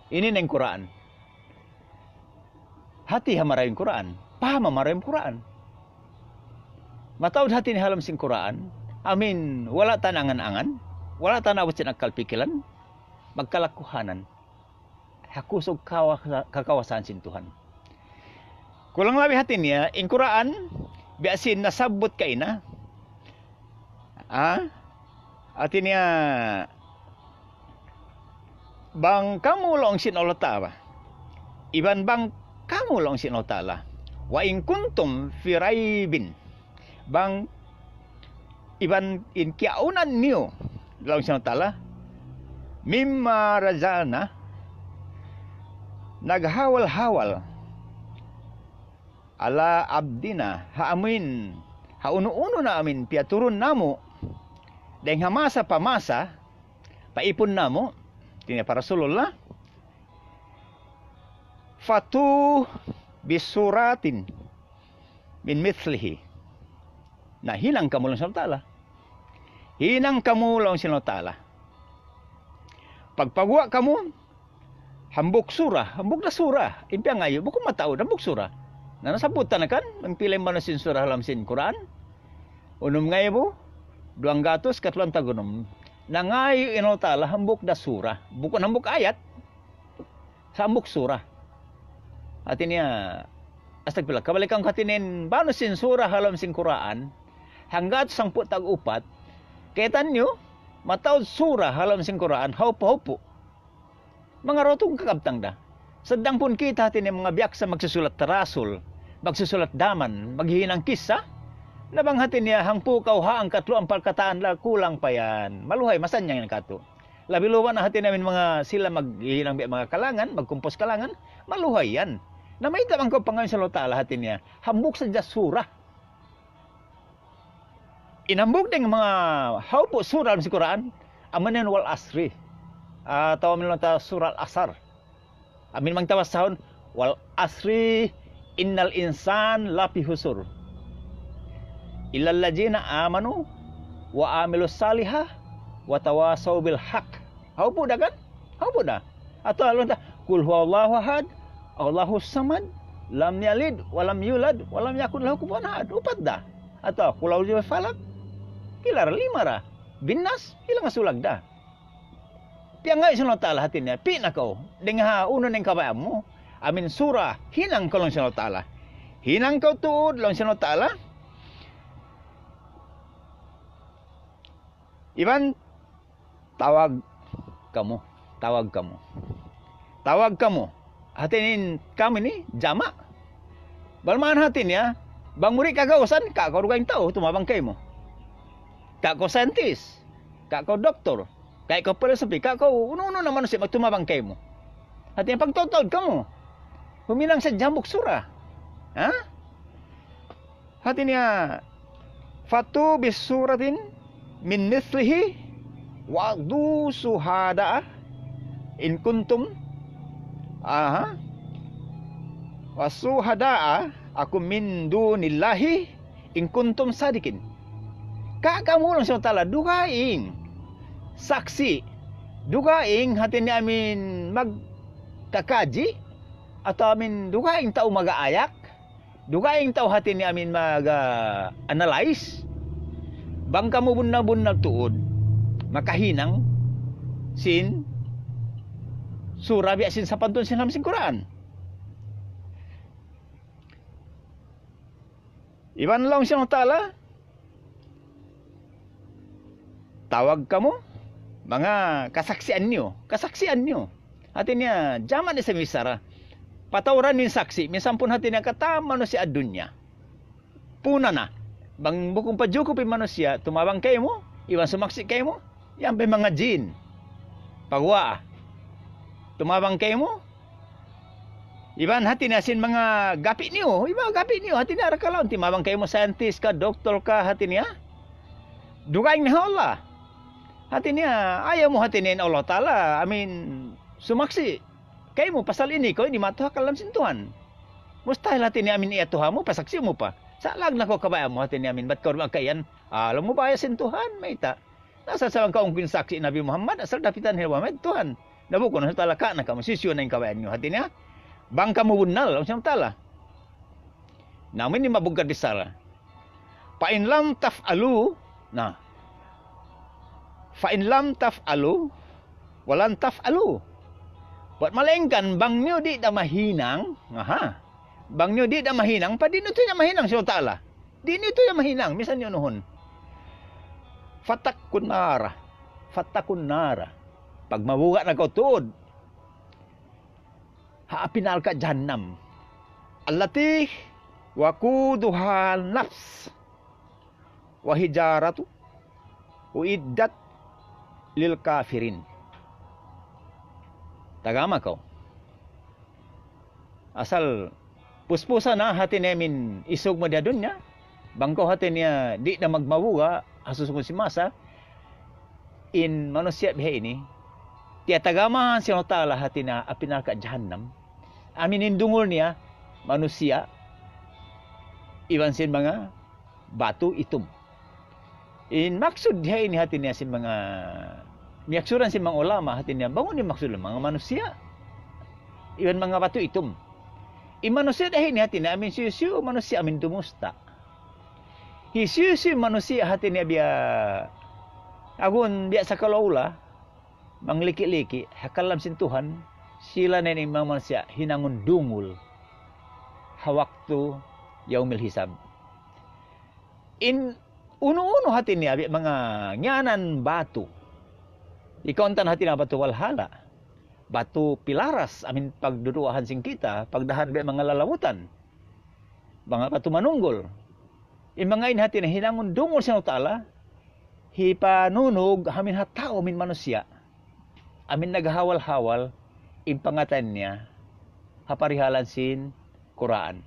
Ini na in Qur'an. Hati ha marayaw in Qur'an. Paham ha marayaw in Qur'an. Mataud hati niya ha lawm sin Qur'an. Amin, wala' ta naangan-angan. Wala' ta naabut sin akkal pikilan. Magkalakuhanan. Ha kusug kawasa-, kakawasaan sin Tuhan. Kulang labi hati niya, in Qur'an, biya' sin nasabbut kaina. Ah? Hati niya, bang kamu laung sin Allah Ta'ala. Iban bang kamu laung sin Allah Ta'ala. وإن كنتم في ريب. Bang Iban in kiyaunan niyu, laung sin Allahu Ta'ala, mimma razaqna, naghawal-hawal, ala abdina, ha amin, ha unu-unu na amin piyaturun namu', dayng ha masa pa masa, pa ipun namu', hāti niya pa Rasulullah, fa'tu bisuratin min mithlihi. Na hinang kamu laung sin Allahu Ta'ala. Hinang kamu laung sin Allahu Ta'ala. Pagpaguwa' kamu, hambuuk sura, hambuuk da sura. In piyangayu', bukun mataud, hambuuk sura. Na nasabbut ta na kan, bang pila in banu sin sura ha lawm sin Qur'an. Unum ngaibu, duwanggatus, katluan tag-unum. Nangayu' in Allahu Ta'ala, hambuuk da sura. Bukun hambuuk ayat. Sa' hambuuk sura. Hāti niya, astagfirullah. Kabalikan ku hāti niya in banu sin sura ha lawm sin Qur'an. Hanggatus hangpu' tag-upat. Kaitan niyu, mataud sura ha lawm sin Qur'an, haupu'-haupu'. Manga rutug kakabtang da. Sadang pun kita hāti niya manga biyaksa magsusulat tarasul, magsusulat daman, maghihinang kissa. Na bang hāti niya hangpu' kaw ha hangkatlu ampal katān la kulang pa yan. Maluhay, masannyang yan katu'. Labi luba na hāti niya amin manga sila maghihinang biya' manga kalangan, magkumpus kalangan, maluhay yan. Na mayta' bang kaw pangayuun sin Allahu Ta'ala hāti niya, hambuuk sadja sura. In hambuuk dayng manga haupu' sura ha lawm sin Qur'an, amu na in wal asri. Atawa amu na in sura al-asr. Amu in manga tafsir, wal asri innal insana lafi khusr. Illa alladhina amanu wa amilus salihati wa tawasaw bil haqq. Haupu' da kan? Haupu' da. Atawa laung ta, qul huwallahu ahad, Allahus samad, lam yalid, wa lam yulad, wa lam yakun lahu kufuwan ahad. Upat da. Atawa, qul a'udhu bi rabbil falaq. Kilara lima ra. Bin nas, ilang sulag da. Piyangayu' sin Allahu Ta'ala hāti niya, pī' na kaw, dayng ha unu na in kabayaan mu, amin sura, hinang kaw laung sin Allahu Ta'ala. Hinang kaw tuud laung sin Allahu Ta'ala. Iban tawag kamu, tawag kamu. Tawag kamu. Hāti niya in kamu ini, jama'. Bal maana hāti niya, bang mu di' kagausan, kaku' dugaing tau, tumabang kaymu. Kaku' scientist, kaku' doktor, kaku' philosophy, kaku' unu-unu na manusiya' magtumabang kaymu. Hāti niya pagtaud-taud kamu. Huminang sadja hambuuk sura. Ha? Hāti niya, fa'tu bisuratin min mithlihi wa'du shuhada'a in kuntum, aha, wa shuhada'a aku min dunillahi in kuntum sadiqin. Ka kamu laung sin Allahu Ta'ala, dugaing saksi', dugaing hāti niya amin magkakaji, atawa amin dugaing tau mag-aayak, dugaing tau hāti niya amin mag-analyze, bang kamu bunnal-bunnal tuud makahinang sin sura biya' sin sapantun sin ha lawm sin Qur'an. Iban laung sin Allahu Ta'ala, tawag kamu, manga kasaksian niyu, kasaksian niyu. Hāti niya, jaman isa misara. Patauran in saksi', misan pun hāti niya katan manusiya' ha dunya. Puna na. Bang bukun pa jukup in manusiya', tumabang kaymu, iban sumaksi' kaymu, yan pa in manga jin. Paguwaa. Tumabang kaymu, iban hāti niya sin manga gapi' niyu, iban gapi' niyu, hāti niya arakala' unu, tumabang kaymu scientist ka, doktor ka, hāti niya. Dugaing na ha Allah. Hāti niya, ayaw mu hāti niya in Allah Ta'ala, amin, sumaksi' kaymu pasal ini kaw ini matuhak ha lawm sin Tuhan. Mustahil hāti niya amin iyatuha mu, pasaksi' mu pa. Sa' lāg na kaw kabayaan mu hāti niya amin, bat kaw di' makaiyan, alam mu baya' sin Tuhan, mayta'. Na asal sa' bang kaw ungkin saksi' Nabi Muhammad, asal dapitan hi Muhammad, Tuhan. Na bukun, Allahu Ta'ala, ka na kamu, sisiyu na in kabayaan niyu hāti niya. Bang kamu bunnal, laung sin Allahu Ta'ala. Na amu ini mabuggat di sara. Fa in lam taf'alu, na. Fa in lam taf'alu, wa lan taf'alu. Bat malaingkan bang niyu di' da mahinang, aha. Bang niyu di' da mahinang, pa di' niyu tuud da mahinang, sin Allahu Ta'ala. Di' niyu tuud da mahinang, misan niyu unuhun. Fattaqun nara, fattaqun nara. Pagmabuga' na kaw tuud ha api narka' jahannam. Allati waquduhan nas wal hijaratu أعدت للكافرين. Tagama kaw. Asal puspusan na hati niya amin isug mu di ha dunya. Bang kaw hati niya di' na magmabuga', ha susungun sin masa, in manusiya' biha ini, tiyatagamahan sin Allahu Ta'ala hati niya api narka' jahannam. Amin in dungul niya, manusiya', iban sin manga batu itum. In maksud ha ini hati niya sin manga, miyaksuran sin manga ulama hati niya, bang unu in maksud manga manusiya', iban manga batu itum. In manusiya' ha ini hati niya, amin hisiyu-siyu manusiya' amin dumusta'. Hisiyu-siyu manusiya' hati niya biya', agun biya' sa kalaula, mangliki-liki, ha kalam sin Tuhan, sila na in manga manusiya' hinangun dungul, ha waktu yaumil hisab. In unu-unu hati niya, biya' manga ngiyanan batu. Ikaw antan hati niya batu walhala. Batu pilaras, amin pagduduahan sin kita, pagdahan biya' manga lalawutan. Manga batu manunggul. In manga ini hati niya hinangun dungul sin Allahu Ta'ala, hipanunug amin ha tau amin manusiya'. Amin naghawal-hawal, in pangatayan niya, ha parihalan sin Qur'an.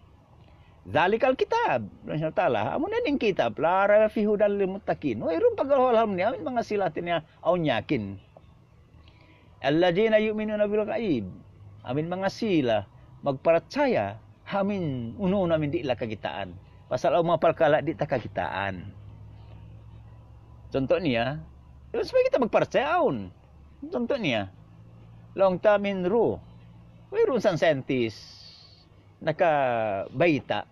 ذلك الكتاب, laung sin Allahu Ta'ala, amu na in kitab, لا ريب فيه هدى للمتقين. Wayruun paghawal-hawal niya, amin manga sila hati niya, awn yakin. الذين يؤمنون بالغيب. Amin manga sila, magparachaya, amin unu-unu amin di' nila kakitaan. Pasal awn manga parkala' di' ta kakitaan. Contoh niya, yun, supaya kita magparachaya awn. Contoh niya, laung ta amin ruh. Wayruun isab scientist nakabayta'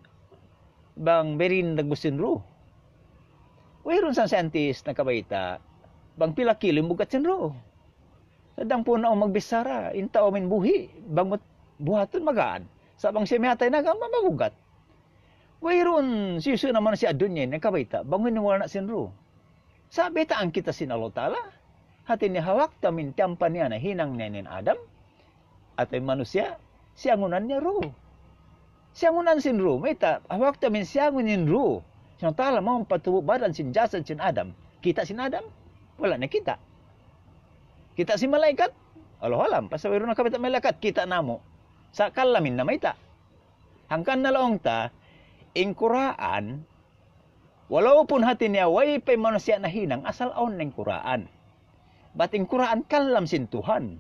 bang biya' diin dagbus sin ruh. Wayruun isab scientist nakabayta' bang pila kilo in bugat sin ruh. Sadang pun awn magbichara, in tau amin buhi', bang mut-, buhatun magaan. Sa' bang siya miyatay na, gam mabugat. Wayruun hisiyu-siyu na manusiya' ha dunya ini nakabayta' bang unu in walna' sin ruh. Sa' baytaan kita sin Allahu Ta'ala. Hati niya ha waktu amin tiyampa niya na hinang niya in Adam, atawa in manusiya', siyangunan niya ruh. Siyangunan sin ruh, mayta', ha waktu amin siyangun in ruh sin Allahu Ta'ala, mawn pa tubu' badan sin jasad sin Adam. Kita' sin Adam? Wala' niya kita'. Kita' sin malaikat? Allahu a'lam, pasal wayruun na kabayta' malaikat, kita' namu'. Sa' kalam in na mayta'. Hangkan na laung ta, in Qur'an, walaupun hati niya way pa in manusiya' nahinang, asal awn na in Qur'an. Bat in Qur'an kalam sin Tuhan.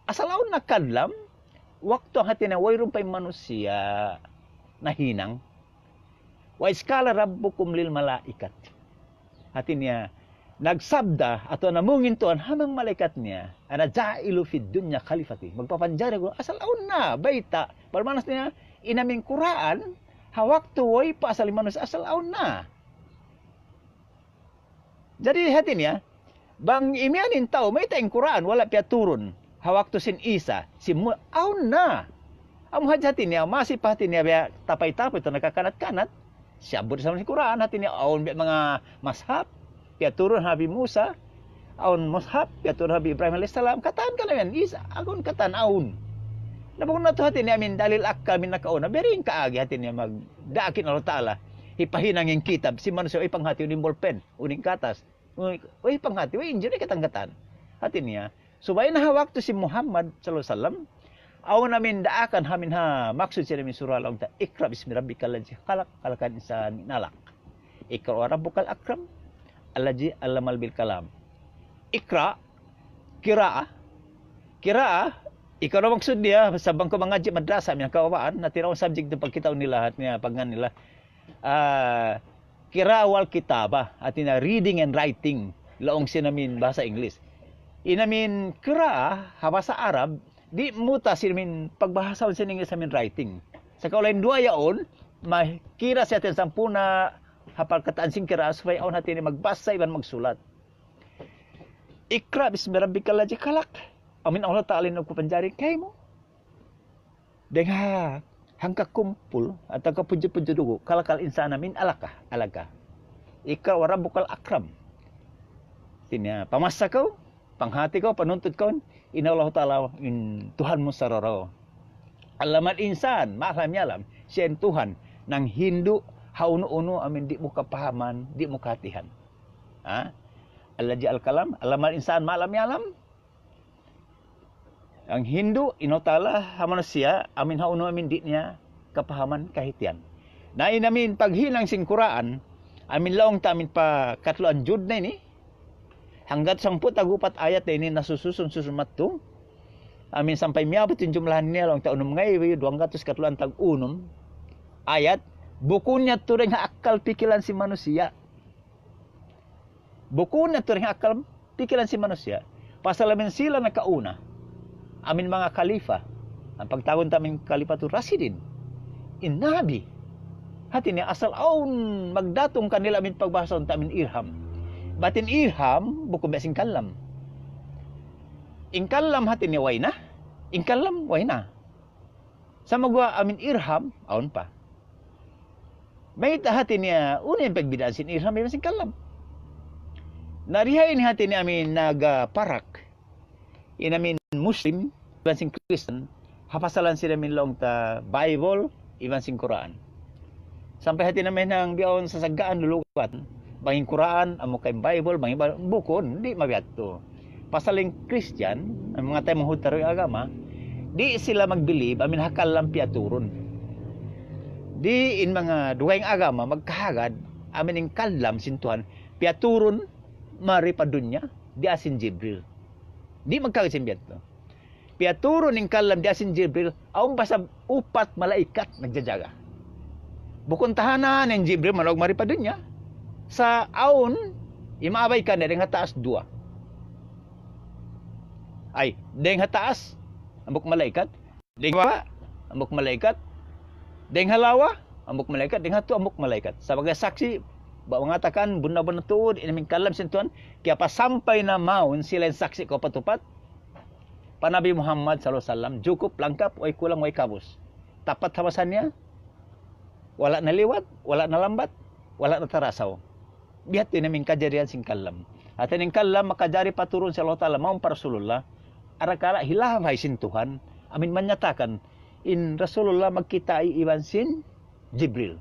Asal awn na kalam, waktu hati niya wayruun pa in manusiya' nahinang. وإذ قال ربكم للملائكة. Hati niya, nagsabda atawa namung in Tuhan ha manga malaikat niya, أنا جاعل في الدنيا خليفة. Magpapanjari aku, asal awn na bayta'. Parmanas niya, in amin Qur'an, ha waktu way pa asal in manusiya', asal awn na. Jadi hati niya, bang imiyan in tau, mayta' in Qur'an, wala' piyaturun ha waktu sin Isa, sin Mu-, awn na. Amu hadja hati niya, masi pa hati niya biya' tapay-tapay tuud nakakanat-kanat. Siyabbut isab sin Qur'an, hati niya awn biya' manga mashaf, piyaturun ha Nabi Musa, awn mashaf, piyaturun ha Nabi Ibrahim alayhis salam, katan kalam yan, Isa, agun katan awn. Na bukun na tuud hati niya amin dalil akkal amin nakauna, biya' diin kaagi hati niya magdaak in Allahu Ta'ala hipahinang in kitab, sin manusiya' way panghati, unu in ballpen, unu in katas, unu in, way panghati, way injil, way katan-katan. Hati niya, subay na ha waktu sin Muhammad sallallahu alayhi wasallam, awn amin daakan ha amin ha maksud sin amin surah laung ta, اقرأ باسم ربك الذي خلق، خلق الإنسان من علق. اقرأ وربك الأكرم، الذي علم بالقلم. Iqra, qiraah, qiraah, ikaw na maksud niya, sa' bang kaw mangadji' madrasa, amin kababaan, na tiraw subject tu pagkita' nila, hati niya, pagngān nila. Ah, qiraah wal kitabah, hati niya reading and writing, laung sin amin bahasa English. In amin qiraah, ha bahasa Arab, di' muta sin amin pagbahasahun sin English amin writing. Sa' kaw lain duwa yaun, makira siya tin sampurna' hapal katān sin qiraah, supaya awn hati niya magbasa iban magsulat. اقرأ باسم ربك الذي خلق. Amin Allah Ta'ala in nagpapanjari kaymu. Dayn ha hangka kumpul atawa kapudju-pudju dugu', خلق الإنسان من علق, علق. اقرأ وربك الأكرم. Hati niya, pamassa kaw, panghati kaw, panuntut kaw, in Allah Ta'ala, in Tuhan mu sarara'. علم الإنسان ما لم يعلم. Siya in Tuhan, nanghindu' ha unu-unu amin di' mu kapahaman, di' mu kahatihan. Ha? الذي جعل الكلام، علم الإنسان ما لم يعلم. In Hindu, in Allahu Ta'ala, ha manusiya', amin ha unu amin di' niya kapahaman kahatihan. Na in amin paghinang sin Qur'an, amin laung ta amin pa katluan juz na ini, hanggatus hangpu' tag-upat ayat na ini nasususun-susun madtu, amin sampay miyabut in jumlahan niya laung ta unum ngaibu, duwanggatus katluan tag-unum ayat, bukun niya tuud dayn ha akkal pikilan sin manusiya'. Bukun na tuud dayn ha akkal pikilan sin manusiya'. Pasal amin sila nakauna, amin manga khalifa, in pagtawagun ta amin Khalifatur Rashidin, in Nabi. Hati niya asal awn magdatung kanila amin pagbahasahun ta amin ilham. Bat in ilham, bukun biya' sin kalam. In kalam hati niya way na, in kalam way na. Sumagawa' amin ilham, awn pa. Mayta' hati niya, unu in pagbidaan sin ilham iban sin kalam? Na di ha ini hati niya amin nagparak in amin Muslim iban sin Christian, ha pasalan sin amin laung ta Bible iban sin Qur'an. Sampay hati niya mahinang bihaun sasaggaan lulugat. Bang in Qur'an, amu ka in Bible, bang in Bible, bukun, di' mabiya' yadtu. Pasal in Christian, in manga taymanghud ta dugaing agama, di' sila mag-believe amin ha kalam piyaturun. Di' in manga dugaing agama magkahagad amin in kalam sin Tuhan piyaturun mari pa dunya, di' ha sin Jibril. Di' magkahagad sin biya' yadtu. Piyaturun in kalam di' ha sin Jibril, awn pa isab upat malaikat nagjajaga. Bukun tahanan in Jibril manaug mari pa dunya. Sa' awn, imaabay kaniya dayn ha taas duwa. Ay, dayn ha taas, hambuuk malaikat. Dayn ha baba', hambuuk malaikat. Dayn ha lawa, hambuuk malaikat. Dayn ha yadtu, hambuuk malaikat. Sabagai saksi', ba mangatakan, bunnal-bunnal tuud, in amin kalam sin Tuhan, kiyapasampay na mawn sila in saksi' kaupat-upat pa Nabi Muhammad sallallahu alayhi wasallam, jukup, langkap, way kulang, way kabus. Tapat ha masa niya, wala' naliwat, wala' nalambat, wala' natarasaw. Biya' ha yan in amin kajarihan sin kalam. Hati niya in kalam makajari paturun sin Allah Ta'ala, mawn pa Rasulullah, arakala' hilaf sin Tuhan, amin manyatakan, in Rasulullah magkitai iban sin Jibril.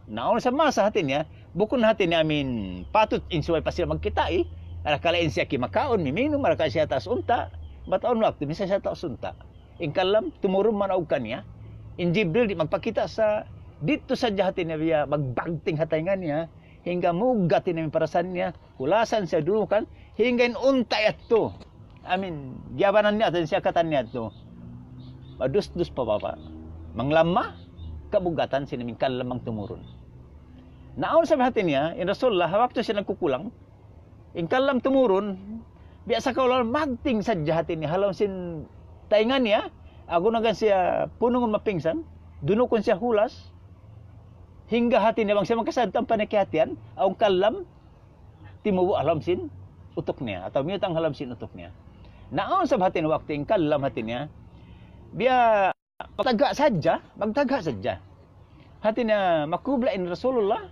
Na awn sa masa hati niya, bukun hati niya amin patut in subay pa sila magkitai, arakala' in siya kimakaun, miminum, arakala' siya ha taas unta', bat awn waktu, minsan siya ha taas unta'. In kalam, tumurun manaug kaniya, in Jibril di' magpakita' sa didtu sadja hati niya biya' magbagting ha taynga niya, hangkan mugga' in amin parasahan niya, hulasan siya dunukan, hangkan in unta' yadtu. Amin, giyabanan niya, atawa in siyakatan niya yadtu. Madusdus pa baba'. Manglamma, kabugatan sin amin kalam tumurun. Na awn sa hati niya, in Rasulullah, ha waktu siya nagkukulang, in kalam tumurun, biya' sa kaul magting sadja hati niya, ha lawm sin taynga niya, agun-agun siya punungun mapingsan, dunukun siya hulas, hangkan hati niya bang siya makasad ampa niya kiyahatihan, awn kalam, timubu' ha lawm sin utuk niya, atawa miyutang ha lawm sin utuk niya. Na awn sa hati niya waktu in kalam hati niya, biya' magtaga' sadja, magtaga' sadja. Hati niya makubla' in Rasulullah,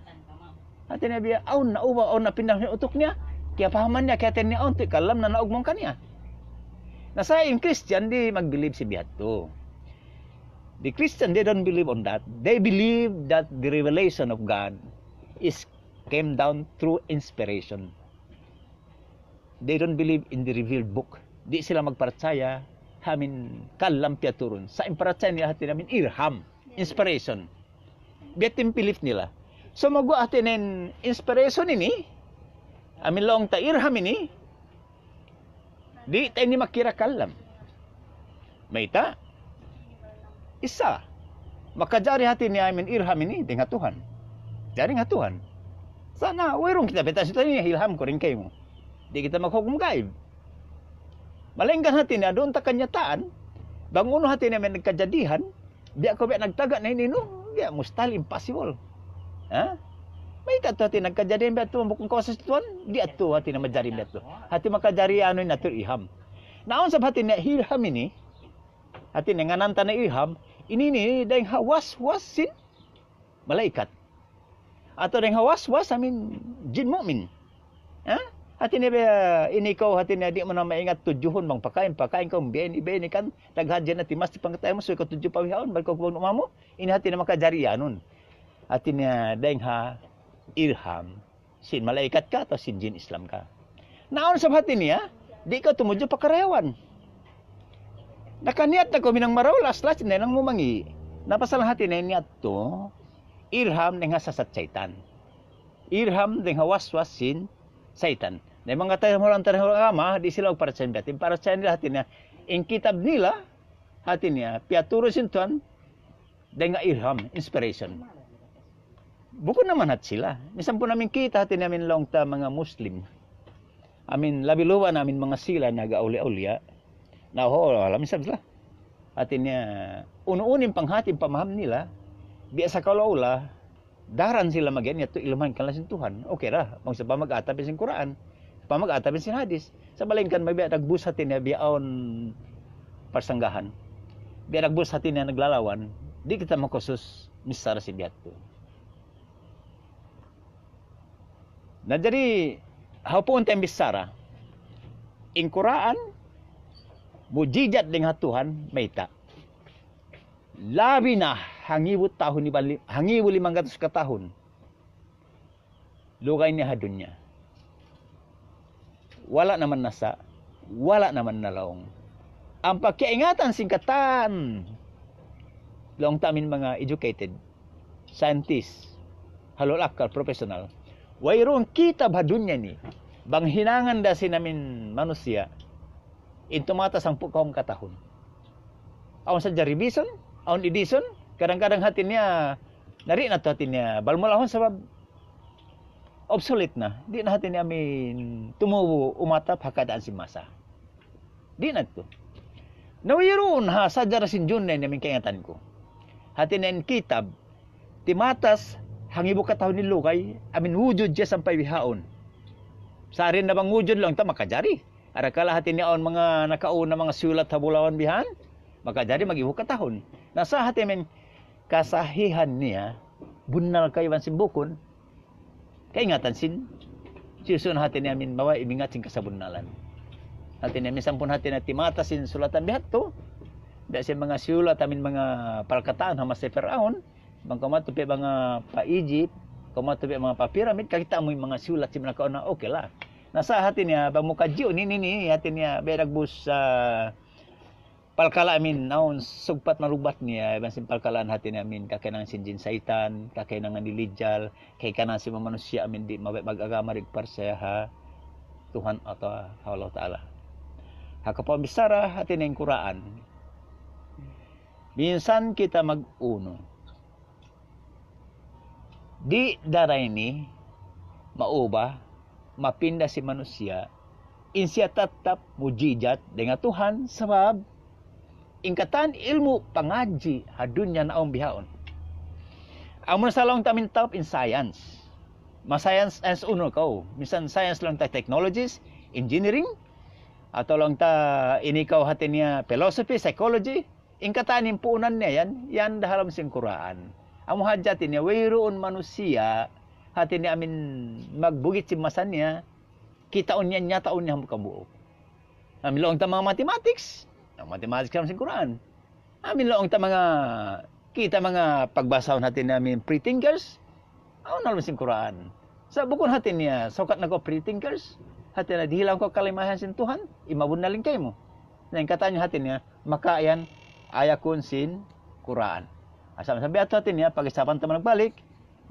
hati niya biya' awn na uba, awn na pindah sin utuk niya, kiyapahaman niya, kiyahatihan niya, awn tuud kalam nanaug mawn kaniya. Na sa' in Christian di' mag-believe sin biya' yadtu. The Christian, they don't believe on that. They believe that the revelation of God is came down through inspiration. They don't believe in the revealed book. Di' sila magparachaya ha amin kalam piyaturun. Sa' in parachaya nila hati niya amin ilham, inspiration. Biya' ha yan in belief nila. Sumagawa' hati niya in inspiration ini, amin laung ta ilham ini, di' ta ini makira kalam. Mayta'? Isa. Makajari hati niya amin ilham ini dayn ha Tuhan. Dayn ha Tuhan. Sa' wayruun kita biyaytaan sin Tuhan ini, ilham ku dayn kaymu. Di' kita maghukum gaib. Malayngkan hati niya, duun ta kanyataan, bang unu hati niya amin kajadihan, biya' ku biya' nagtaga' na ini, no? Biya' mustahil, impossible. Ha? Mayta' tuud hati nagkajadihan biya' yadtu, bukun kawasa sin Tuhan, di' yadtu hati niya majari biya' yadtu. Hati makajari anu in atur ilham. Na awn sa hati niya ilham ini, hati niya ngānan ta na ilham, ini ini dayn ha waswas sin malaikat. Atawa dayn ha waswas amin jin mu'min. Ha? Hati niya biya' ini kaw, hati niya di' mu na maingat tudjuhun bang pakain, pakain kaw, biya' ini, biya' ini kan, taghadji na timas di' pangkatay mu, subay kaw tudju pa bihaun, balik kaw kubang uma mu, ini hati niya makajari anun. Hati niya dayn ha ilham. Sin malaikat ka atawa sin jin Islam ka. Naun sa hati niya, di' kaw tumudju pa karayawan. Nakaniyat na kaw minang marayaw, last-last na lang mu mangi'. Na pasal hati niya niyat tu, ilham dayn ha sasat saytan. Ilham dayn ha waswas sin saytan. Na in manga tau mura-murahan agama, di' sila magparachaya biya' hati. Parachaya nila hati niya, in kitab nila, hati niya, piyaturu' sin Tuhan, dayn ha ilham, inspiration. Bukun na manhaj sila. Misan pun amin kita hati niya amin laung ta manga Muslim. Amin labi luba na amin manga sila nag-awliya-awliya. Na ho, alam isab sila. Hati niya, unu-unu in panghati, in pamaham nila, biya' sa kaula-ula, daran sila magiyan yadtu ilmuhan kanila sin Tuhan. Okay ra, bang sa pamag-atap sin Quran, pamag-atap sin hadis. Sa' malayngkan mabiya' dagbus hati niya biya' awn parsanggahan. Biya' dagbus hati niya naglalawan, di' kita makusus misal sin biya' tu. Na jari, ha puun ta in bichara, in Quran, mujizat dayn ha Tuhan, mayta'. Labi na hangibu tahun iban li-, hangibu limang gatus ka tahun. Lugay niya ha dunya. Wala' naman nasa, wala' naman nalaung. Ampa kiyaingatan sin katan, laung ta amin manga educated, scientist, ahlul akkal, professional. Wayruun kitab ha dunya ini, bang hinangan da sin amin manusiya', in tumatas hangpu' kahawm ka tahun. Awn sadja revision, awn edition, kadang-kadang hati niya, nari na tu hati niya, balmulahun sabab obsolete na. Di' na hati niya amin tumubu' umatap ha kaadaan sin masa. Di' na tu. Na wayruun ha sajarah sin dunya ini amin kaingatan ku. Hati niya in kitab, timatas, hangibu ka tahun in lugay, amin wujud siya sampay bihaun. Sa' di' na bang wujud laung ta makajari. Arakala' hati niya awn manga nakauna manga siyulat ha bulawan bihan, makajari mag-ibu ka tahun. Na sa' hati amin kasahihan niya, bunnal kaiban sin bukun, kaingatan sin, siyusun hati niya amin bawa' imingat sin kasabunnalan. Hati niya amin sampun hati niya timatas sin sulatan biya' hādtu, biya' sin manga siyulat amin manga palkataan ha masa Piraun, bang kaw madtu pa manga pa Egypt, kaw madtu pa manga pa pyramid, kakita' mu in manga siyulat sin manga nakauna, okay la. Na sa' hati niya, bang mu kajiun ini, ini, hati niya, biya' dagbus, ah, palkala' amin, awn sugpat malugbat niya, iban sin palkalaan hati niya amin, kakahinang sin jin saytan, kakahinang ni Dijjal, kakahinang sin manga manusiya' amin di' mabaya' mag-agama, di' parachaya ha Tuhan atawa ha Allah Ta'ala. Ha kapambichara hati niya in Qur'an. Minsan kita mag-unu. Di' da ra ini maubah, mapinda sin manusiya', in siya tattap mujizat dayn ha Tuhan, sabab in katan ilmu' pangadji' ha dunya naawn bihaun. Amun sa laung ta amin tau in science. Ma-science, science unu kaw. Minsan science laung ta technologies, engineering, atawa laung ta ini kaw hati niya philosophy, psychology, in katan in puunan niya yan, yan da ha lawm sin Qur'an. Amu hadja hati niya, wayruun manusiya', hati niya amin magbugit sin masa niya, kitaun niya, nyataun niya hambuuk-hambuuk. Amin laung ta manga mathematics, manga mathematics ha lawm sin Qur'an. Amin laung ta manga, kita manga pagbasahun hati niya amin free thinkers, awn ha lawm sin Qur'an. Sa' bukun hati niya, sukat na kaw free thinkers, hati niya dihilan kaw kalimahan sin Tuhan, in mabunnal in kaymu. Na in katan niya hati niya, maka yan, ayakun sin Qur'an. Asal sambil atu hati niya, pag-isaban ta magbalik,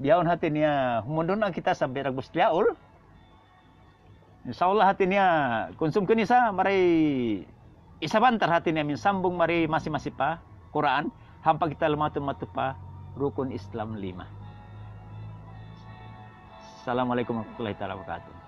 bihaun hati niya, humundun na kita sambil ragbus liyaul. Insya Allah hati niya, kunsum kini sa, mari isabantar hati niya amin sambung mari masi-masi pa Qur'an, hampa kita lumatun matu pa rukun Islam lima. Assalamualaikum warahmatullahi taala wabarakatuh.